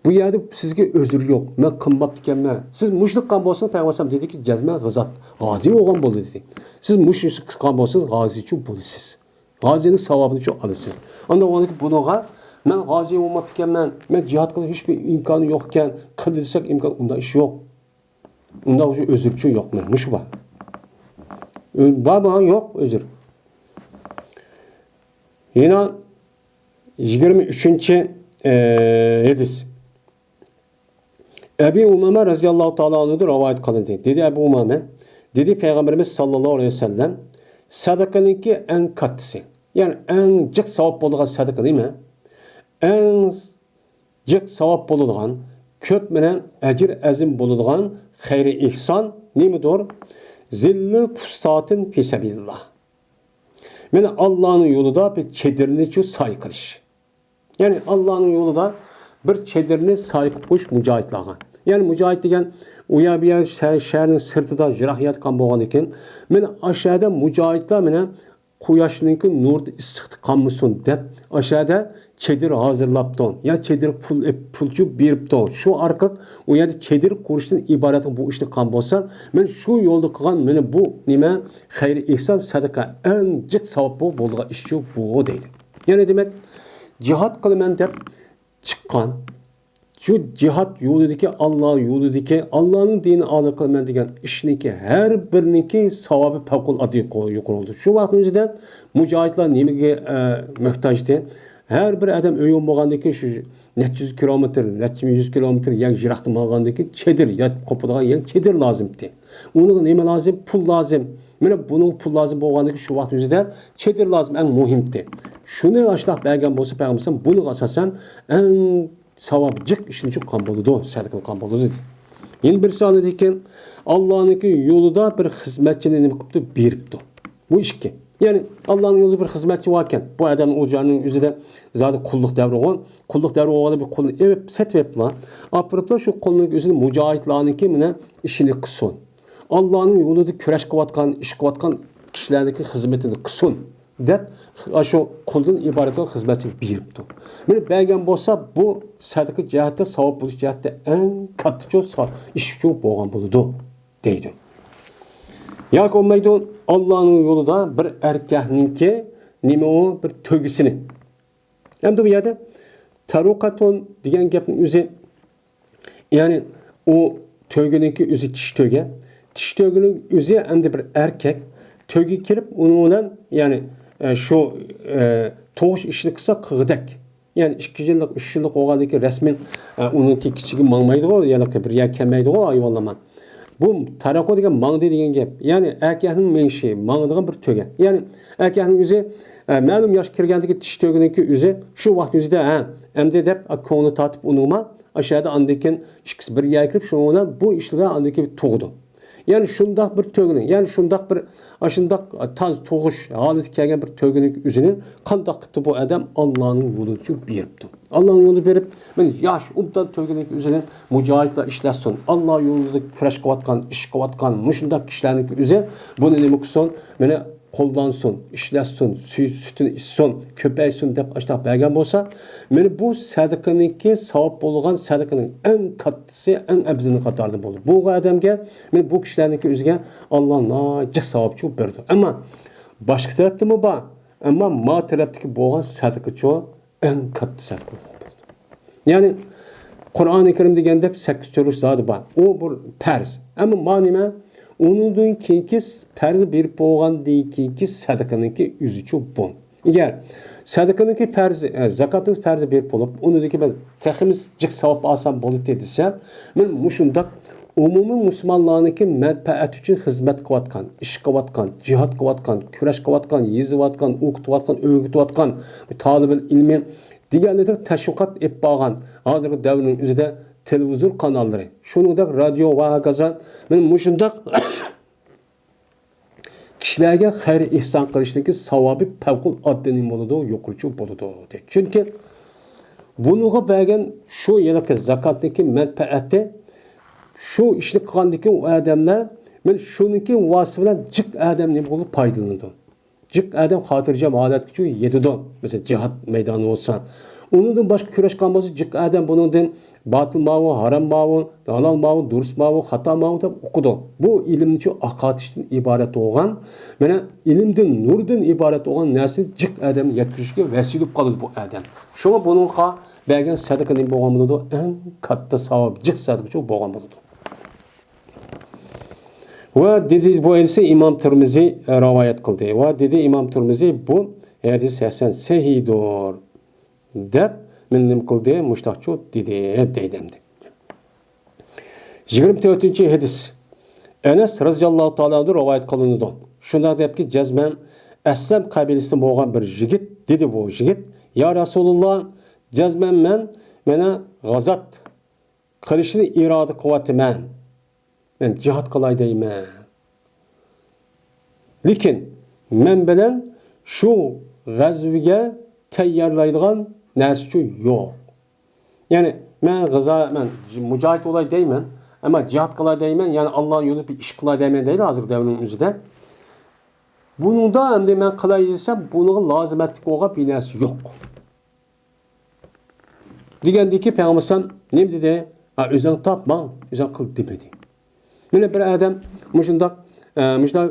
بۇ يەردە سىزگە ئۆزرى يوق. مەن قىلماپتىكەنمەن. سىز مۇشۇنى قىلغان بولسىڭىز، پەيغەمبەر ئەلەيھىسسالام دېدىكى، جەزمەن غىزات، غازى بولغان بولىدۇ دېدى. سىز مۇشۇ ئىشنى قىلغان بولسىڭىز، غازىچۇ بولىسىز. غازىنىڭ ساۋابىنىچۇ ئالىسىز. ئانداق بولغاندىكىن بۇنىڭغا، مەن غازى بولماپتىكەنمەن، مەن جىھاد قىلىش ھېچبىر ئىمكانى يوق ئىكەن، قىلدى دېسەك ئىمكان، ئۇنداق ئىش يوق. ئۇنداق ئۆزرىچۇ يوق، مەن مۇشۇ بار. ئۆ-، بار، بار، يوق ئۆزر. يەنە يىگىرمە ئۈچىنچى، ئە، ھەدىس. ئەبى ئۇمامە رەزىياللاھۇ تائالا ئەنھۇدىن رىۋايەت قىلىندى. دېدى ئەبۇ ئۇمامە، دېدى پەيغەمبىرىمىز ساللاللاھۇ ئەلەيھى ۋەسەللەم، سەدىقىنىڭكى ئەڭ كاتتىسى، يەنى ئەڭ جىق ساۋاب بولىدىغان سەدىقە نېمە؟ ئەڭ جىق ساۋاب بولىدىغان، كۆپ مەنە ئەجىر ئەزىم بولىدىغان خەير ئېھسان نېمىدۇر؟ زىللۇ پۇستاتىن فى سەبىلىللاھ. مانا ئاللانىڭ يولىدا بىر چېدىرنىچۇ سايە قىلىش. يەنى ئاللانىڭ يولىدا بىر چېدىرنى سايە قىلىپ قويۇش مۇجاھىدلارغا. يەنى مۇجاھىد دېگەن ئۇ يەر بۇ يەر شەھەر، شەھەرنىڭ سىرتىدا، يىراق ياتقان بولغاندىكىن، مانا ئاشۇ يەردە مۇجاھىدلار مانا قۇياشنىڭكى نۇرىدا ئىسسىقتا قالمىسۇن دەپ، ئاشۇ يەردە چېدىر ھازىرلاپتۇ. يا چېدىر پۇل ئېپ-، پۇلچۇ بېرىپتۇ. شۇ ئارقىلىق ئۇ يەردە چېدىر قۇرۇشتىن ئىبارەت بۇ ئىشنى قىلغان بولسا، مەن شۇ يولدا قىلغان مانا بۇ نېمە خەير ئېھسان سەدىقە ئەڭ جىق ساۋاب بولىدىغان ئىشچۇ بۇ دەيدۇ. يەنى دېمەك، جىھاد قىلىمەن دەپ چىققان، شۇ جىھاد يولىدىكى، ئاللا يولىدىكى، ئاللانىڭ دىنىنى ئالىي قىلىمەن دېگەن ئىشنىڭكى ھەر بىرىنىڭكى ساۋابى پەۋقۇلئاددە يۇقىرى، يۇقىرى بولىدۇ. شۇ ۋاقىتنىڭ ئۆزىدە مۇجاھىدلار نېمىگە، ئە، موھتاجتى؟ ھەر بىر ئادەم ئۆيۈڭ بولغاندىكىن شۇ نەچچە يۈز كىلومېتىر، نەچچە يۈز كىلومېتىر يەڭ يىراقتا ماڭغاندىكىن چېدىر، ياتىپ قوپىدىغان يەڭ چېدىر لازىمتى. ئۇنىڭغا نېمە لازىم؟ پۇل لازىم. مانا بۇنىڭغا پۇل لازىم بولغاندىكىن شۇ ۋاقىت ئۆزىدە چېدىر لازىم، ئەڭ مۇھىمتى. شۇنى ئاشۇنداق بەرگەن بولسا پەيغەمبەر بۇنىڭغا ئاساسەن ئەڭ ساۋاب جىق ئىشنى چىققان بولىدۇ، سەدىقە قىلغان بولىدۇ دېدى. يەنە بىرسى ئاندىن كېيىن، ئاللانىڭكى يولىدا بىر خىزمەتچىنى نېمە قىپتۇ؟ بېرىپتۇ. بۇ ئىككى. يەنى ئاللانىڭ يولىدا بىر خىزمەتچى باركەن، بۇ ئادەمنىڭ ئۇ جاينىڭ ئۆزىدە زادى قۇللۇق دەۋرىغۇ، قۇللۇق دەۋرى بولغاندا بىر قۇلنى ئېلىپ سېتىۋېپلا، ئاپىرىپلا شۇ قۇلنىڭ ئۆزىنى مۇجاھىدلارنىڭكى مانا ئىشىنى قىلسۇن. ئاللانىڭ يولىدا كۈرەش قىلىۋاتقان، ئىش قىلىۋاتقان كىشىلەرنىڭكى خىزمىتىنى قىلسۇن دەپ، ئاشۇ قۇلدىن ئىبارەت بولغان خىزمەتچىنى بېرىپتۇ. مانا بەرگەن بولسا، بۇ سەدىقە جەھەتتە، ساۋاب بولۇش جەھەتتە ئەڭ كاتتىچۇ سا-، ئىشچۇ بولغان بولىدۇ دەيدۇ. ياكى بولمايدۇ، ئاللانىڭ يولىدا بىر ئەركەكنىڭكى نېمە ئۇ بىر تۆگىسىنى. ئەمدى بۇ يەردە تەرۇقەتۇن دېگەن گەپنىڭ ئۆزى، يەنى ئۇ تۆگىنىڭكى ئۆزى چىش تۆگە. چىش تۆگىنىڭ ئۆزى ئەمدى بىر ئەركەك تۆگە كېلىپ، ئۇنىڭ بىلەن، يەنى، ئە، شۇ، ئە، تۇغۇش ئىشىنى قىلسا قىلغۇدەك. يەنى ئىككى يىللىق، ئۈچ يىللىق بولغاندىن كېيىن رەسمىي، ئە، ئۇنىڭكى كىچىكى ماڭمايدىغۇ، يەنى بىر يەرگە كەلمەيدىغۇ ھايۋانلار. بۇ تەرەققۇ دېگەن ماڭدى دېگەن گەپ. يەنى ئەركەكنىڭ مېڭىشى، ماڭىدىغان بىر تۆگە. يەنى ئەركەكنىڭ ئۆزى، ئە، مەلۇم ياشقا كىرگەندىكى چىش تۆگىنىڭكى ئۆزى شۇ ۋاقىت ئۆزىدە، ھە، ئەمدى دەپ، ئە، كۆڭلى تارتىپ ئۇنىڭغا، ئاشۇ يەردە ئاندىن كېيىن ئىككىسى بىر يەرگە كىرىپ، شۇنىڭ بىلەن بۇ ئىشلار ئاندىن كېيىن تۇغىدۇ. يەنى شۇنداق بىر تۆگىنىڭ، يەنى شۇنداق بىر، ئاشۇنداق تاز تۇغۇش ھالىتىگە كەلگەن بىر تۆگىنىڭ ئۆزىنى قانداق قىپتۇ بۇ ئادەم؟ ئاللانىڭ يولىچۇ بېرىپتۇ. ئاللانىڭ يولىدا بېرىپ، مانا ياش ئوبدان تۆگىنىڭ ئۆزىنى مۇجاھىدلار ئىشلەتسۇن. ئاللا يولىدا كۈرەش قىلىۋاتقان، ئىش قىلىۋاتقان مۇشۇنداق كىشىلەرنىڭ ئۆزى بۇنى نېمە قىلسۇن؟ مانا قوللانسۇن، ئىشلەتسۇن، سۈ-، سۈتىنى ئىچسۇن، كۆپەيسۇن دەپ ئاشتاق بەرگەن بولسا، مانا بۇ سەدىقىنىڭكى ساۋاب بولغان سەدىقىنىڭ ئەڭ كاتتىسى، ئەڭ ئەۋزىلى قاتارىدىن بولىدۇ. بۇ ئادەمگە مانا بۇ كىشىلەرنىڭكى ئۆزىگە ئاللا ناھايىتى جىق ساۋابچۇ بېرىدۇ. ئەمما باشقا تەرەپتىمۇ بار. ئەمما ما تەرەپتىكى بولغان سەدىقىچۇ ئەڭ كاتتا سەدىقە بولغان بولىدۇ. يەنى قۇرئانى كەرىم دېگەندەك سەككىز تۈرلۈك زادى بار. ئۇ بىر پەرز. ئەمما ما نېمە؟ ئۇنىڭدىن كېيىنكى پەرز بېرىپ بولغاندىن كېيىنكى سەدىقىنىڭكى ئۆزىچۇ بۇ. ئەگەر سەدىقىنىڭكى پەرزى، ئە، زاكاتنىڭ پەرزى بېرىپ بولۇپ، ئۇنىڭدىكى بىر تېخىمۇ جىق ساۋاب ئالسام بولىدۇ دېسە، مەن مۇشۇنداق ئومۇمىي مۇسۇلمانلارنىڭكى مەنپەئەتى ئۈچۈن خىزمەت قىلىۋاتقان، ئىش قىلىۋاتقان، جىھاد قىلىۋاتقان، كۈرەش قىلىۋاتقان، يېزىۋاتقان، ئوقۇتۇۋاتقان، ئۆگىتىۋاتقان، تالىبىل ئىلمى دېگەنلىرىدە تەشۋىقات ئېلىپ بارغان، ھازىرقى دەۋرنىڭ ئۆزىدە تېلېۋىزور قاناللىرى، شۇنىڭدەك رادىيو ۋە ھاكازا، مەن مۇشۇنداق كىشىلەرگە خەير ئېھسان قىلىشنىڭكى ساۋابى پەۋقۇلئاددە نېمە بولىدۇ؟ يۇقىرىچۇ بولىدۇ، دەيدۇ. چۈنكى بۇنىڭغا بەرگەن شۇ ھېلىقى زاكاتنىڭكى مەنپەئەتى، شۇ ئىشنى قىلغاندىكى ئۇ ئادەملەر، مەن شۇنىڭكى ۋاسىتە بىلەن جىق ئادەم نېمە بولىدۇ؟ پايدىلىنىدۇ. جىق ئادەم خاتىرجەم ھالەتكىچۇ يېتىدۇ. مەسىلەن، جىھاد مەيدانى بولسا. ئۇنىڭدىن باشقا كۈرەش قىلغان بولسا، جىق ئادەم بۇنىڭدىن باتىل ماۋۇ، ھارام ماۋۇ، ھالال ماۋۇ، دۇرۇس ماۋۇ، خاتا ماۋۇ دەپ ئوقۇدۇ. بۇ ئىلىمنىچۇ ئاقارتىشتىن ئىبارەت بولغان، مانا، ئىلىمدىن، نۇردىن ئىبارەت بولغان نەرسىنى جىق ئادەمگە يەتكۈزۈشكە ۋەسىلە بولۇپ قالىدۇ بۇ ئادەم. شۇڭا بۇنىڭغا بەرگەن سەدىقە نېمە بولغان بولىدۇ؟ ئەڭ كاتتا ساۋاب، جىق سەدىقىچۇ بولغان بولىدۇ. ۋە دېدى، بۇ ھەدىسنى ئىمام تىرمىزى، ئە، رىۋايەت قىلدى. ۋە دېدى ئىمام تىرمىزى، بۇ ھەدىس ھەسەن، سەھىھدۇر، دەپ، مەن نېمە قىلدى؟ مۇشتاقچۇ دېدى، دەيدۇ ئەمدى. يىگىرمە تۆتىنچى ھەدىس. ئەنەس رەزىياللاھۇ تائالا ئەنھۇ رىۋايەت قىلىنىدۇ. شۇنداق دەپكى، جەزمەن ئەسلەم قەبىلىسىدىن بولغان بىر يىگىت، دېدى بۇ يىگىت، يا رەسۇلۇللا، جەزمەن مەن، مانا، غازات قىلىشنى ئىرادە قىلىۋاتىمەن. مەن جىھاد قىلاي دەيمەن. لېكىن مەن بىلەن شۇ غەزۋىگە تەييارلايدىغان نەرسىچۇ يوق. يەنى مەن غازا، مەن مۇجاھىد بولاي دەيمەن، ئەمما جىھاد قىلاي دەيمەن، يەنى ئاللا يولىدا بىر ئىش قىلاي دەيمەن دەيدۇ ھازىرقى دەۋرنىڭ ئۆزىدە. بۇنىڭدا ئەمدى مەن قىلاي دېسەم، بۇنىڭغا لازىمەتلىك بولغان بىر نەرسە يوق. دېگەندىكى پەيغەمبەر ئەلەيھىسسالام نېمە دېدى؟ «ھە، ئۆزۈڭ تاپ، ماڭ، ئۆزۈڭ قىل» دېمىدى. مانا بىر ئادەم مۇشۇنداق، ئە، مۇشۇنداق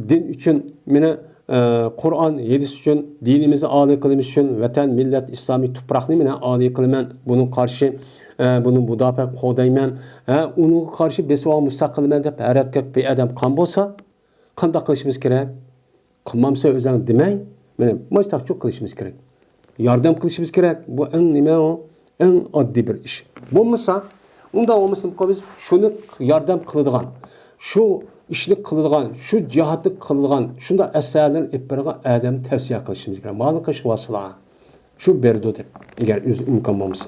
دىن ئۈچۈن، مانا، ئە، قۇرئان، ھەدىس ئۈچۈن، دىنىمىزنى ئالىي قىلىمىز ئۈچۈن، ۋەتەن، مىللەت، ئىسلامىي تۇپراقنى مانا ئالىي قىلىمەن، بۇنىڭ قارشى، ئە، بۇنى مۇداپىئە قوغدايمەن، ھە، ئۇنىڭغا قارشى بېسىۋالغان مۇستەقىلمەن دەپ ھەرىكەت قىلىپ بىر ئادەم قىلغان بولسا، قانداق قىلىشىمىز كېرەك؟ قىلمامسەن ئۆزۈڭ دېمەي، مانا مۇشۇنداقچۇ قىلىشىمىز كېرەك. ياردەم قىلىشىمىز كېرەك. بۇ ئەڭ نېمە ئۇ؟ ئەڭ ئاددىي بىر ئىش. بولمىسا، ئۇنداق بولمىسا نېمە قىلىمىز؟ شۇنى ياردەم قىلىدىغان، شۇ ئىشنى قىلىدىغان، شۇ جىھادنى قىلىدىغان، شۇنداق ئەسەرلەرنى ئېلىپ بېرىدىغان ئادەمنى تەۋسىيە قىلىشىمىز كېرەك. مانا قىلىشقا بولسىلا، شۇ بېرىدۇ دەپ، ئەگەر ئۆزى ئىمكان بولمىسا.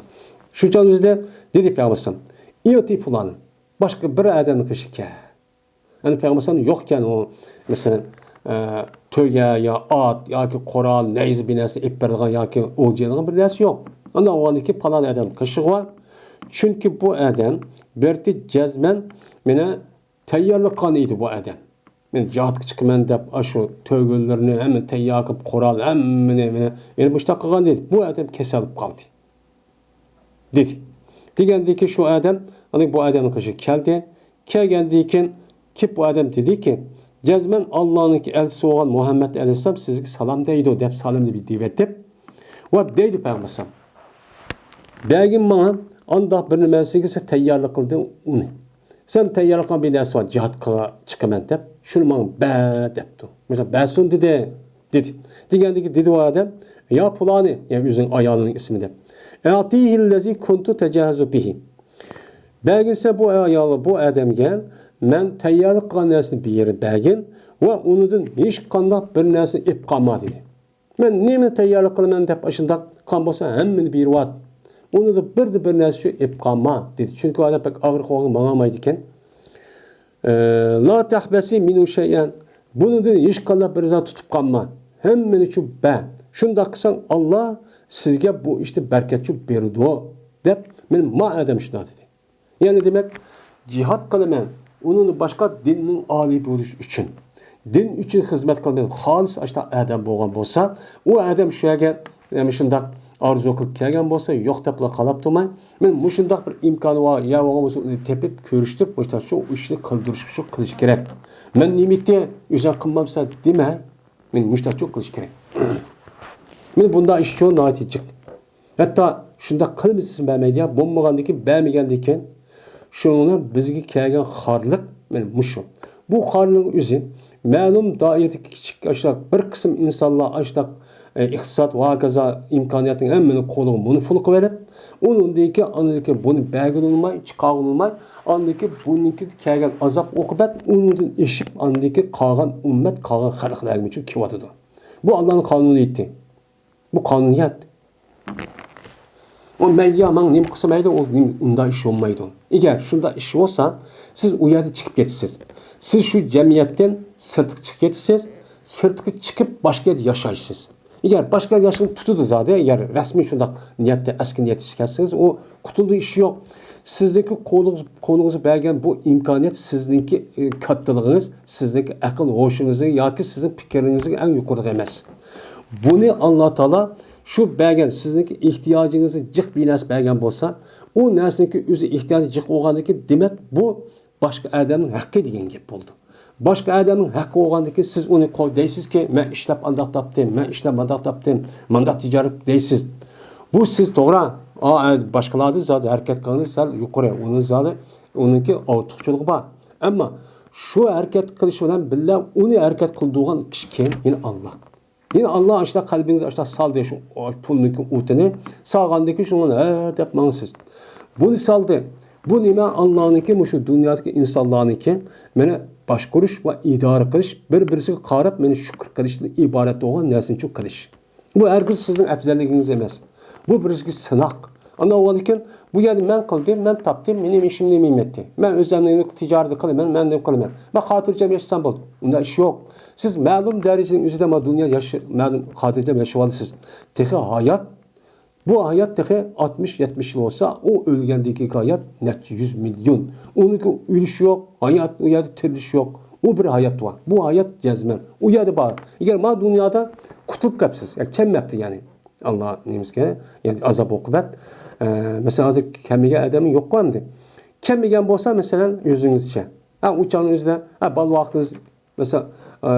شۇ چاغدا ئۆزىدە دېدى پەيغەمبەر ئەلەيھىسسالام، «ئىئتى پۇلانى، باشقا بىر ئادەمنى قىلىشى كەل.» يەنى پەيغەمبەر ئەلەيھىسسالام يوقكەن ئۇ، مەسىلەن، ئە، تۆگە يا ئات ياكى قورال، نەيزە بىر نەرسە ئېلىپ بېرىدىغان ياكى ئولجا ئېلىدىغان بىر نەرسە يوق. ئاندىن ئۇنىڭدىكى پالان ئادەم قىلىشىغا، چۈنكى بۇ ئادەم بىرتى جەزمەن مېنى تەييارلىق قىلغان ئىدى بۇ ئادەم. مەن جىھادقا چىقىمەن دەپ، ئاشۇ تۆگىلىرىنى ھەممە تەييار قىلىپ، قورال ھەممىنى، مېنى، يەنە مۇشۇنداق قىلغان ئىدى. بۇ ئادەم كېسەل بولۇپ قالدى. دېدى. دېگەندىكىن شۇ ئادەم، ئاندىن بۇ ئادەمنىڭ قېشىغا كەلدى. كەلگەندىن كېيىن، كېلىپ بۇ ئادەم دېدىكى، جەزمەن ئاللانىڭكى ئەلچىسى بولغان مۇھەممەد ئەلەيھىسسالام سىزگە سالام دەيدۇ دەپ سالامنى بېرىۋېتىپ، ۋە دەيدۇ پەيغەمبەر ئەلەيھىسسالام، بەرگىن ماڭا ئانداق بىر نېمە سىزگە تەييارلىق قىلدى ئۇنى. سەن تەييارلىق قىلغان بىر نەرسە بار، جىھادقا چىقىمەن دەپ، شۇنى ماڭا بەر دەپتۇ. مۇشۇ بەرسۇن دېدى. دېدى. دېگەندىكى دېدى ئۇ ئادەم، يا پۇلانى، يەنى ئۆزىنىڭ ئايالىنىڭ ئىسمى دەپ. ئەتىھىللەزى كۇنتۇ تەجەھەزۇ بىھى. بەرگىنسە بۇ ئايال، بۇ ئادەمگە مەن تەييارلىق قىلغان نەرسىنى بېرىپ بەرگىن ۋە ئۇنىڭدىن ھېچقانداق بىر نەرسىنى ئېلىپ قالما دېدى. مەن نېمىنى تەييارلىق قىلىمەن دەپ ئاشۇنداق قىلغان بولسا ھەممىنى بېرىۋات. ئۇنىڭدا بىردە بىر نەرسە شۇ ئېلىپ قالما دېدى. چۈنكى ئۇ ئادەم بەك ئاغرىق بولغان ماڭالمايدىكەن. ئە، لا تەھبەسى مىنھۇ شەيئەن. بۇنىڭدىن ھېچقانداق بىر زات تۇتۇپ قالما. ھەممىنى شۇ بەر. شۇنداق قىلساڭ، ئاللا سىزگە بۇ ئىشتا بەرىكەتچۇ بېرىدۇ، دەپ، مەن ما ئادەم شۇنداق دېدى. يەنى دېمەك، جىھاد قىلىمەن، ئۇنىڭدىن باشقا دىننىڭ ئالىي بولۇشى ئۈچۈن. دىن ئۈچۈن خىزمەت قىلىمەن، خالىس ئاشۇنداق ئادەم بولغان بولسا، ئۇ ئادەم شۇ يەرگە، يەنى شۇنداق ئارزۇ قىلىپ كەلگەن بولسا، يوق دەپلا قالاپ تۇرماي، مەن مۇشۇنداق بىر ئىمكانى بار، يا بولغان بولسا ئۇنى تېپىپ، كۆرۈشتۈرۈپ، مۇشۇنداق شۇ ئىشنى قىلدۇرۇش، شۇ قىلىش كېرەك. مەن نېمىتى ئۆزۈڭ قىلمامسەن دېمە، مەن مۇشۇنداق شۇ قىلىش كېرەك. مەن بۇنداق ئىش شۇ ناھايىتى جىق. ھەتتا شۇنداق قىلمىسىمۇ بەرمەيدۇ يا، بولمىغاندىكىن، بەرمىگەندىكىن، شۇنىڭ بىزگە كەلگەن خارلىق مانا مۇشۇ. بۇ خارلىقنىڭ ئۆزى مەلۇم دائىرىدىكى كىچىك ئاشۇنداق بىر قىسىم ئىنسانلار ئاشۇنداق، ئە، ئىقتىساد ۋە ھاكازا ئىمكانىيەتنىڭ ھەممىنى قولىغا مۇنۇ پۇل قىلىۋېلىپ، ئۇنىڭدىن كېيىن ئاندىن كېيىن بۇنى بەرگىلى بولماي، چىقارغىلى بولماي، ئاندىن كېيىن بۇنىڭكى كەلگەن ئازاب ئوقۇبەت ئۇنىڭدىن ئېشىپ، ئاندىن كېيىن قالغان ئۈممەت، قالغان خەلقلەرگىمۇ كېلىۋاتىدۇ. بۇ ئاللانىڭ قانۇنىيىتى. بۇ قانۇنىيەت. ئۇ مەيلى يا ماڭا نېمە قىلسا مەيلى، ئۇ نېمە، ئۇنداق ئىش بولمايدۇ. ئەگەر شۇنداق ئىش بولسا، سىز ئۇ يەردىن چىقىپ كېتىسىز. سىز شۇ جەمئىيەتتىن سىرتقا چىقىپ كېتىسىز. سىرتقا چىقىپ، باشقا يەردە ياشايسىز. ئەگەر باشقا يەردە ياشىسىڭىز تۇتىدۇ زادى، ئەگەر رەسمىي شۇنداق نىيەتتە، ئەسكى نىيەتتە كەلسىڭىز، ئۇ قۇتۇلدى، ئىشى يوق. سىزنىڭكى قولىڭىز، قولىڭىزغا بەرگەن بۇ ئىمكانىيەت سىزنىڭكى، ئى، كاتتىلىقىڭىز، سىزنىڭكى ئەقىل ھوشىڭىزنىڭ ياكى سىزنىڭ پىكرىڭىزنىڭ ئەڭ يۇقىرىلىقى ئەمەس. بۇنى ئاللا تائالا شۇ بەرگەن، سىزنىڭكى ئېھتىياجىڭىزنى جىق بىر نەرسە بەرگەن بولسا، ئۇ نەرسىنىڭكى ئۆزى ئېھتىياجى جىق بولغاندىن كېيىن، دېمەك، بۇ باشقا ئادەمنىڭ ھەققى دېگەن گەپ بولىدۇ. باشقا ئادەمنىڭ ھەققى بولغاندىن كېيىن سىز ئۇنى قوي دەيسىزكى، مەن ئىشلەپ ئانداق تاپتىم، مەن ئىشلەپ مانداق تاپتىم، مانداق تىجارەت دەيسىز. بۇ سىز توغرا، ئا، ئە، باشقىلاردىن زادى ھەرىكەت قىلغىنىڭىز سەل يۇقىرى، ئۇنىڭ زادى، ئۇنىڭكى ئارتۇقچىلىقى بار. ئەمما شۇ ھەرىكەت قىلىش بىلەن بىللە ئۇنى ھەرىكەت قىلدۇرغان كىشى كىم؟ يەنە ئاللا. يەنە ئاللا ئاشۇنداق قەلبىڭىزگە ئاشۇنداق سالدى شۇ پۇلنىڭكى ئوتىنى. سالغاندىن كېيىن شۇنى ھە دەپ ماڭىسىز. بۇنى سالدى. بۇ نېمە؟ ئاللانىڭكى مۇشۇ دۇنيادىكى ئىنسانلارنىڭكى مانا باشقۇرۇش ۋە ئىدارە قىلىش، بىر-بىرسىگە قاراپ مانا شۈكۈر قىلىشتىن ئىبارەت بولغان نەرسىنى شۇ قىلىش. بۇ ھەرگىز سىزنىڭ ئەپزەللىكىڭىز ئەمەس. بۇ بىرسىگە سىناق. ئاندىن بولغاندىكىن بۇ يەردە مەن قىلدىم، مەن تاپتىم، مېنىڭ ئىشىم نېمە يېمەتتى؟ مەن ئۆزۈمنىڭ تىجارىتى قىلىمەن، مەن نېمە قىلىمەن؟ مەن خاتىرجەم ياشىسام بولدى. ئۇنداق ئىش يوق. سىز مەلۇم دەرىجىنىڭ ئۆزىدە مانا دۇنيا ياشا-، مەلۇم خاتىرجەم ياشىۋالىسىز. تېخى ھايات، بۇ ھايات تېخى ئاتمىش، يەتمىش يىل بولسا، ئۇ ئۆلگەندىن كېيىنكى ھايات نەچچە يۈز مىليون. ئۇنىڭكى ئۆلۈش يوق، ھايات، ئۇ يەردە تىرىلىش يوق. ئۇ بىر ھايات بار. بۇ ھايات جەزمەن ئۇ يەردە بار. ئەگەر مانا دۇنيادا قۇتۇلۇپ قاپسىز، يا كەلمەپتۇ يەنى. ئاللا نېمىسىگە، يەنى ئازاب ئوقۇبەت. ئە، مەسىلەن، ھازىر كەلمىگەن ئادەمنىڭ يوققۇ ئەمدى. كەلمىگەن بولسا، مەسىلەن، ئۆزىڭىزچە. ھە، ئۇ چاغنىڭ ئۆزىدە، ھە، بالا ۋاقتىڭىز، مەسىلەن، ئە،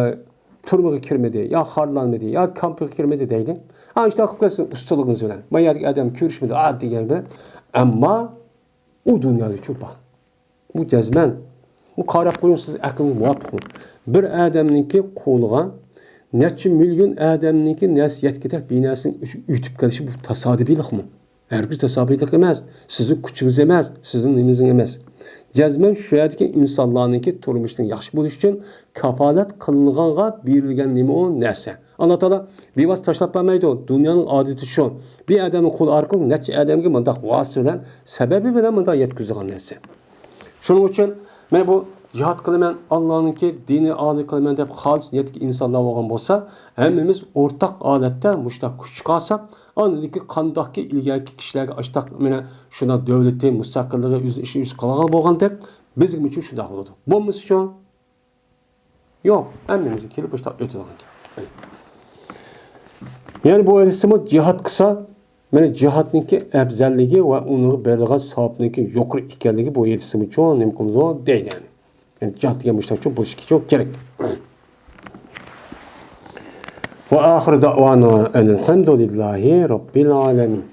تۈرمىگە كىرمىدى، يا خارلانمىدى، يا كامپىغا كىرمىدى دەيلى. ھە، شۇنداق قىلىپ قويسىڭىز ئۇستىلىقىڭىز بىلەن. ما يەردىكى ئادەم كۆرۈشمىدى، ئا، دېگەن بىلەن. ئەمما ئۇ دۇنيادا شۇ بار. بۇ جەزمەن. بۇ قاراپ قويۇڭ، سىز ئەقلىڭىز مۇۋاپىقمۇ؟ بىر ئادەمنىڭكى قولىغا نەچچە مىليون ئادەمنىڭكى نەرسە يەتكۈدەك بىر نەرسىنى ئۆتۈپ كېلىشى بۇ تاسادىپىيلىقمۇ؟ ھەرگىز تاسادىپىيلىق ئەمەس. سىزنىڭ كۈچىڭىز ئەمەس، سىزنىڭ نېمىڭىز ئەمەس. جەزمەن شۇ يەردىكى ئىنسانلارنىڭكى تۇرمۇشىنىڭ ياخشى بولۇشى ئۈچۈن كاپالەت قىلىنغانغا بېرىلگەن نېمە ئۇ نەرسە. ئاللا تائالا بىۋاسىتە تاشلاپ بەرمەيدۇ. دۇنيانىڭ ئادىتى شۇ. بىر ئادەمنىڭ قولى ئارقىلىق نەچچە ئادەمگە مۇنداق ۋاسىتە بىلەن، سەۋەبى بىلەن مۇنداق يەتكۈزىدىغان نەرسە. شۇنىڭ ئۈچۈن مەن بۇ جىھاد قىلىمەن، ئاللانىڭكى دىنى ئالىي قىلىمەن دەپ خالىس نىيەتتىكى ئىنسانلار بولغان بولسا، ھەممىمىز ئورتاق ھالەتتە مۇشۇنداق كۈچ چىقارساق، ئاندىن كېيىن قانداقكى ئىلگەركى كىشىلەرگە ئاشتاق مانا شۇنداق دۆلىتى، مۇستەقىللىقى، ئۆز ئىشىنى ئۆزى قىلغان بولغاندەك، بىزگىمۇ شۇنداق بولىدۇ. بولمىسىچۇ؟ يوق، ھەممىمىزگە كېلىپ مۇشۇنداق ئۆتىدىغان گەپ. يەنى بۇ ھەدىستىمۇ جىھاد قىلسا، مانا جىھادنىڭكى ئەپزەللىكى ۋە ئۇنىڭغا بېرىدىغان ساۋابنىڭكى يۇقىرى ئىكەنلىكى بۇ ھەدىستىمۇ چوڭ نېمە قىلىدۇ دەيدۇ يەنى. يەنى جىھاد دېگەن مۇشۇنداق چوڭ بولۇشى كېرەك. وآخر دعوانا أن الحمد لله رب العالمين.